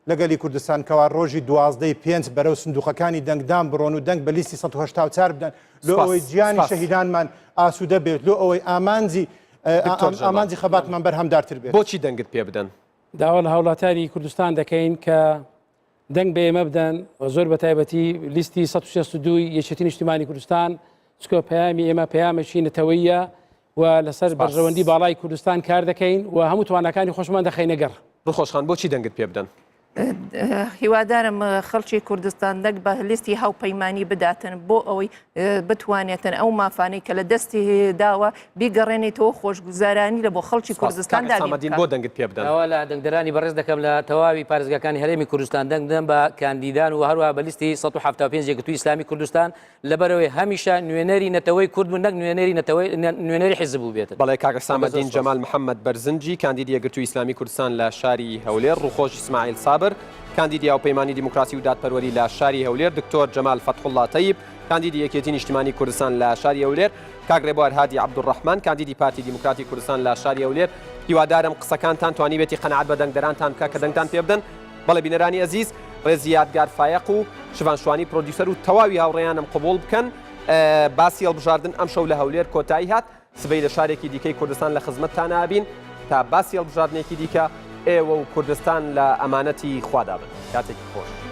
[SPEAKER 5] لە گەلی کوردستان کەوا ڕۆژی دوازدەی پێنج بەرەو سندوقەکانی دەنگدان بڕۆن و دەنگ بە لیستی 184 بدەن لۆ ئەوەی گیانی شەهیدانمان ئاسوودە بێت لۆ ئەوەی ئامانجی ئامانجی خەباتمان بەرهەمدارتر بێت.
[SPEAKER 1] بۆچی دەنگت پێ بدەن؟
[SPEAKER 4] داوا لە هاوڵاتیانی کوردستان دەکەین کە دەنگ بە ئێمە بدەن و زۆر بە تایبەتی لیستی 162 یەکێتی نیشتیمانی کوردستان چکۆ پەیامی ئێمە پەیامێکی نەتەوەیە و لەسەر بەرژەوەندی باڵای کوردستان کار دەکەین و هەموو تواناکانی خۆشمان دەخەینە گەڕ.
[SPEAKER 1] ڕوخۆشخان بۆچی دەنگت پێ بدەن؟
[SPEAKER 3] هیوادارم خەڵکی کوردستان دەنگ بە لیستی هاوپەیمانی بداتن بۆ ئەوەی بتوانێتن ئەو مافانەی کە لە دەستی داوە بیگەڕێنێتەوە خۆشگوزارانی لە بۆ خەڵکی کوردستان
[SPEAKER 1] دابین بۆ دەنگت پێ بدەن.
[SPEAKER 2] داوا لە دەنگدەرانی بەڕێز دەکەم لە تەواوی پارێزگاکانی هەرێمی کوردستان دەنگ بدەن بە کاندیدان و هەروەها بە لیستی 175 یەکگرتووی ئیسلامی کوردستان لەبەرئەوەی هەمیشە نوێنەری نەتەوەی کورد بوون نەک نوێنەری نەتەوەی نوێنەری حیزب بووبێتن.
[SPEAKER 1] بەڵێ کاک حسامەدین جەمال محەمەد بەرزنجی کاندیدی یەکگرتووی ئیسلامی کوردستان لە شاری هەولێر، ڕووخۆش ئیسماعیل سابر کاندیدی هاوپەیمانی دیموکراسی و دادپەروەری لە شاری هەولێر، دکتۆر جەمال فەتحوڵا تەیب کاندیدی یەکێتی نیشتیمانی کوردستان لە شاری هەولێر، کاک ڕێبوار هادی عەبدولڕەحمان کاندیدی پارتی دیموکراتی کوردستان لە شاری هەولێر. هیوادارم قسەکانتان توانیبێتی قەناعەت بە دەنگدەرانتان بکا کە دەنگتان پێبدەن. بەڵێ بینەرانی ئەزیز ڕێزی یادگار فایەق و شڤان شوانی پرۆدیوسەر و تەواوی هاوڕێیانم قبوڵ بکەن باسی هەڵبژاردن ئەمشەو لە هەولێر کۆتایی هات سبەی لە شارێکی دیکەی کوردستان لە خزمەتتان ئابین تا باسی هەڵبژاردنێکی دیکە ئێوە و کوردستان لە ئەمانەتی خوادا بن کاتێکی خۆش.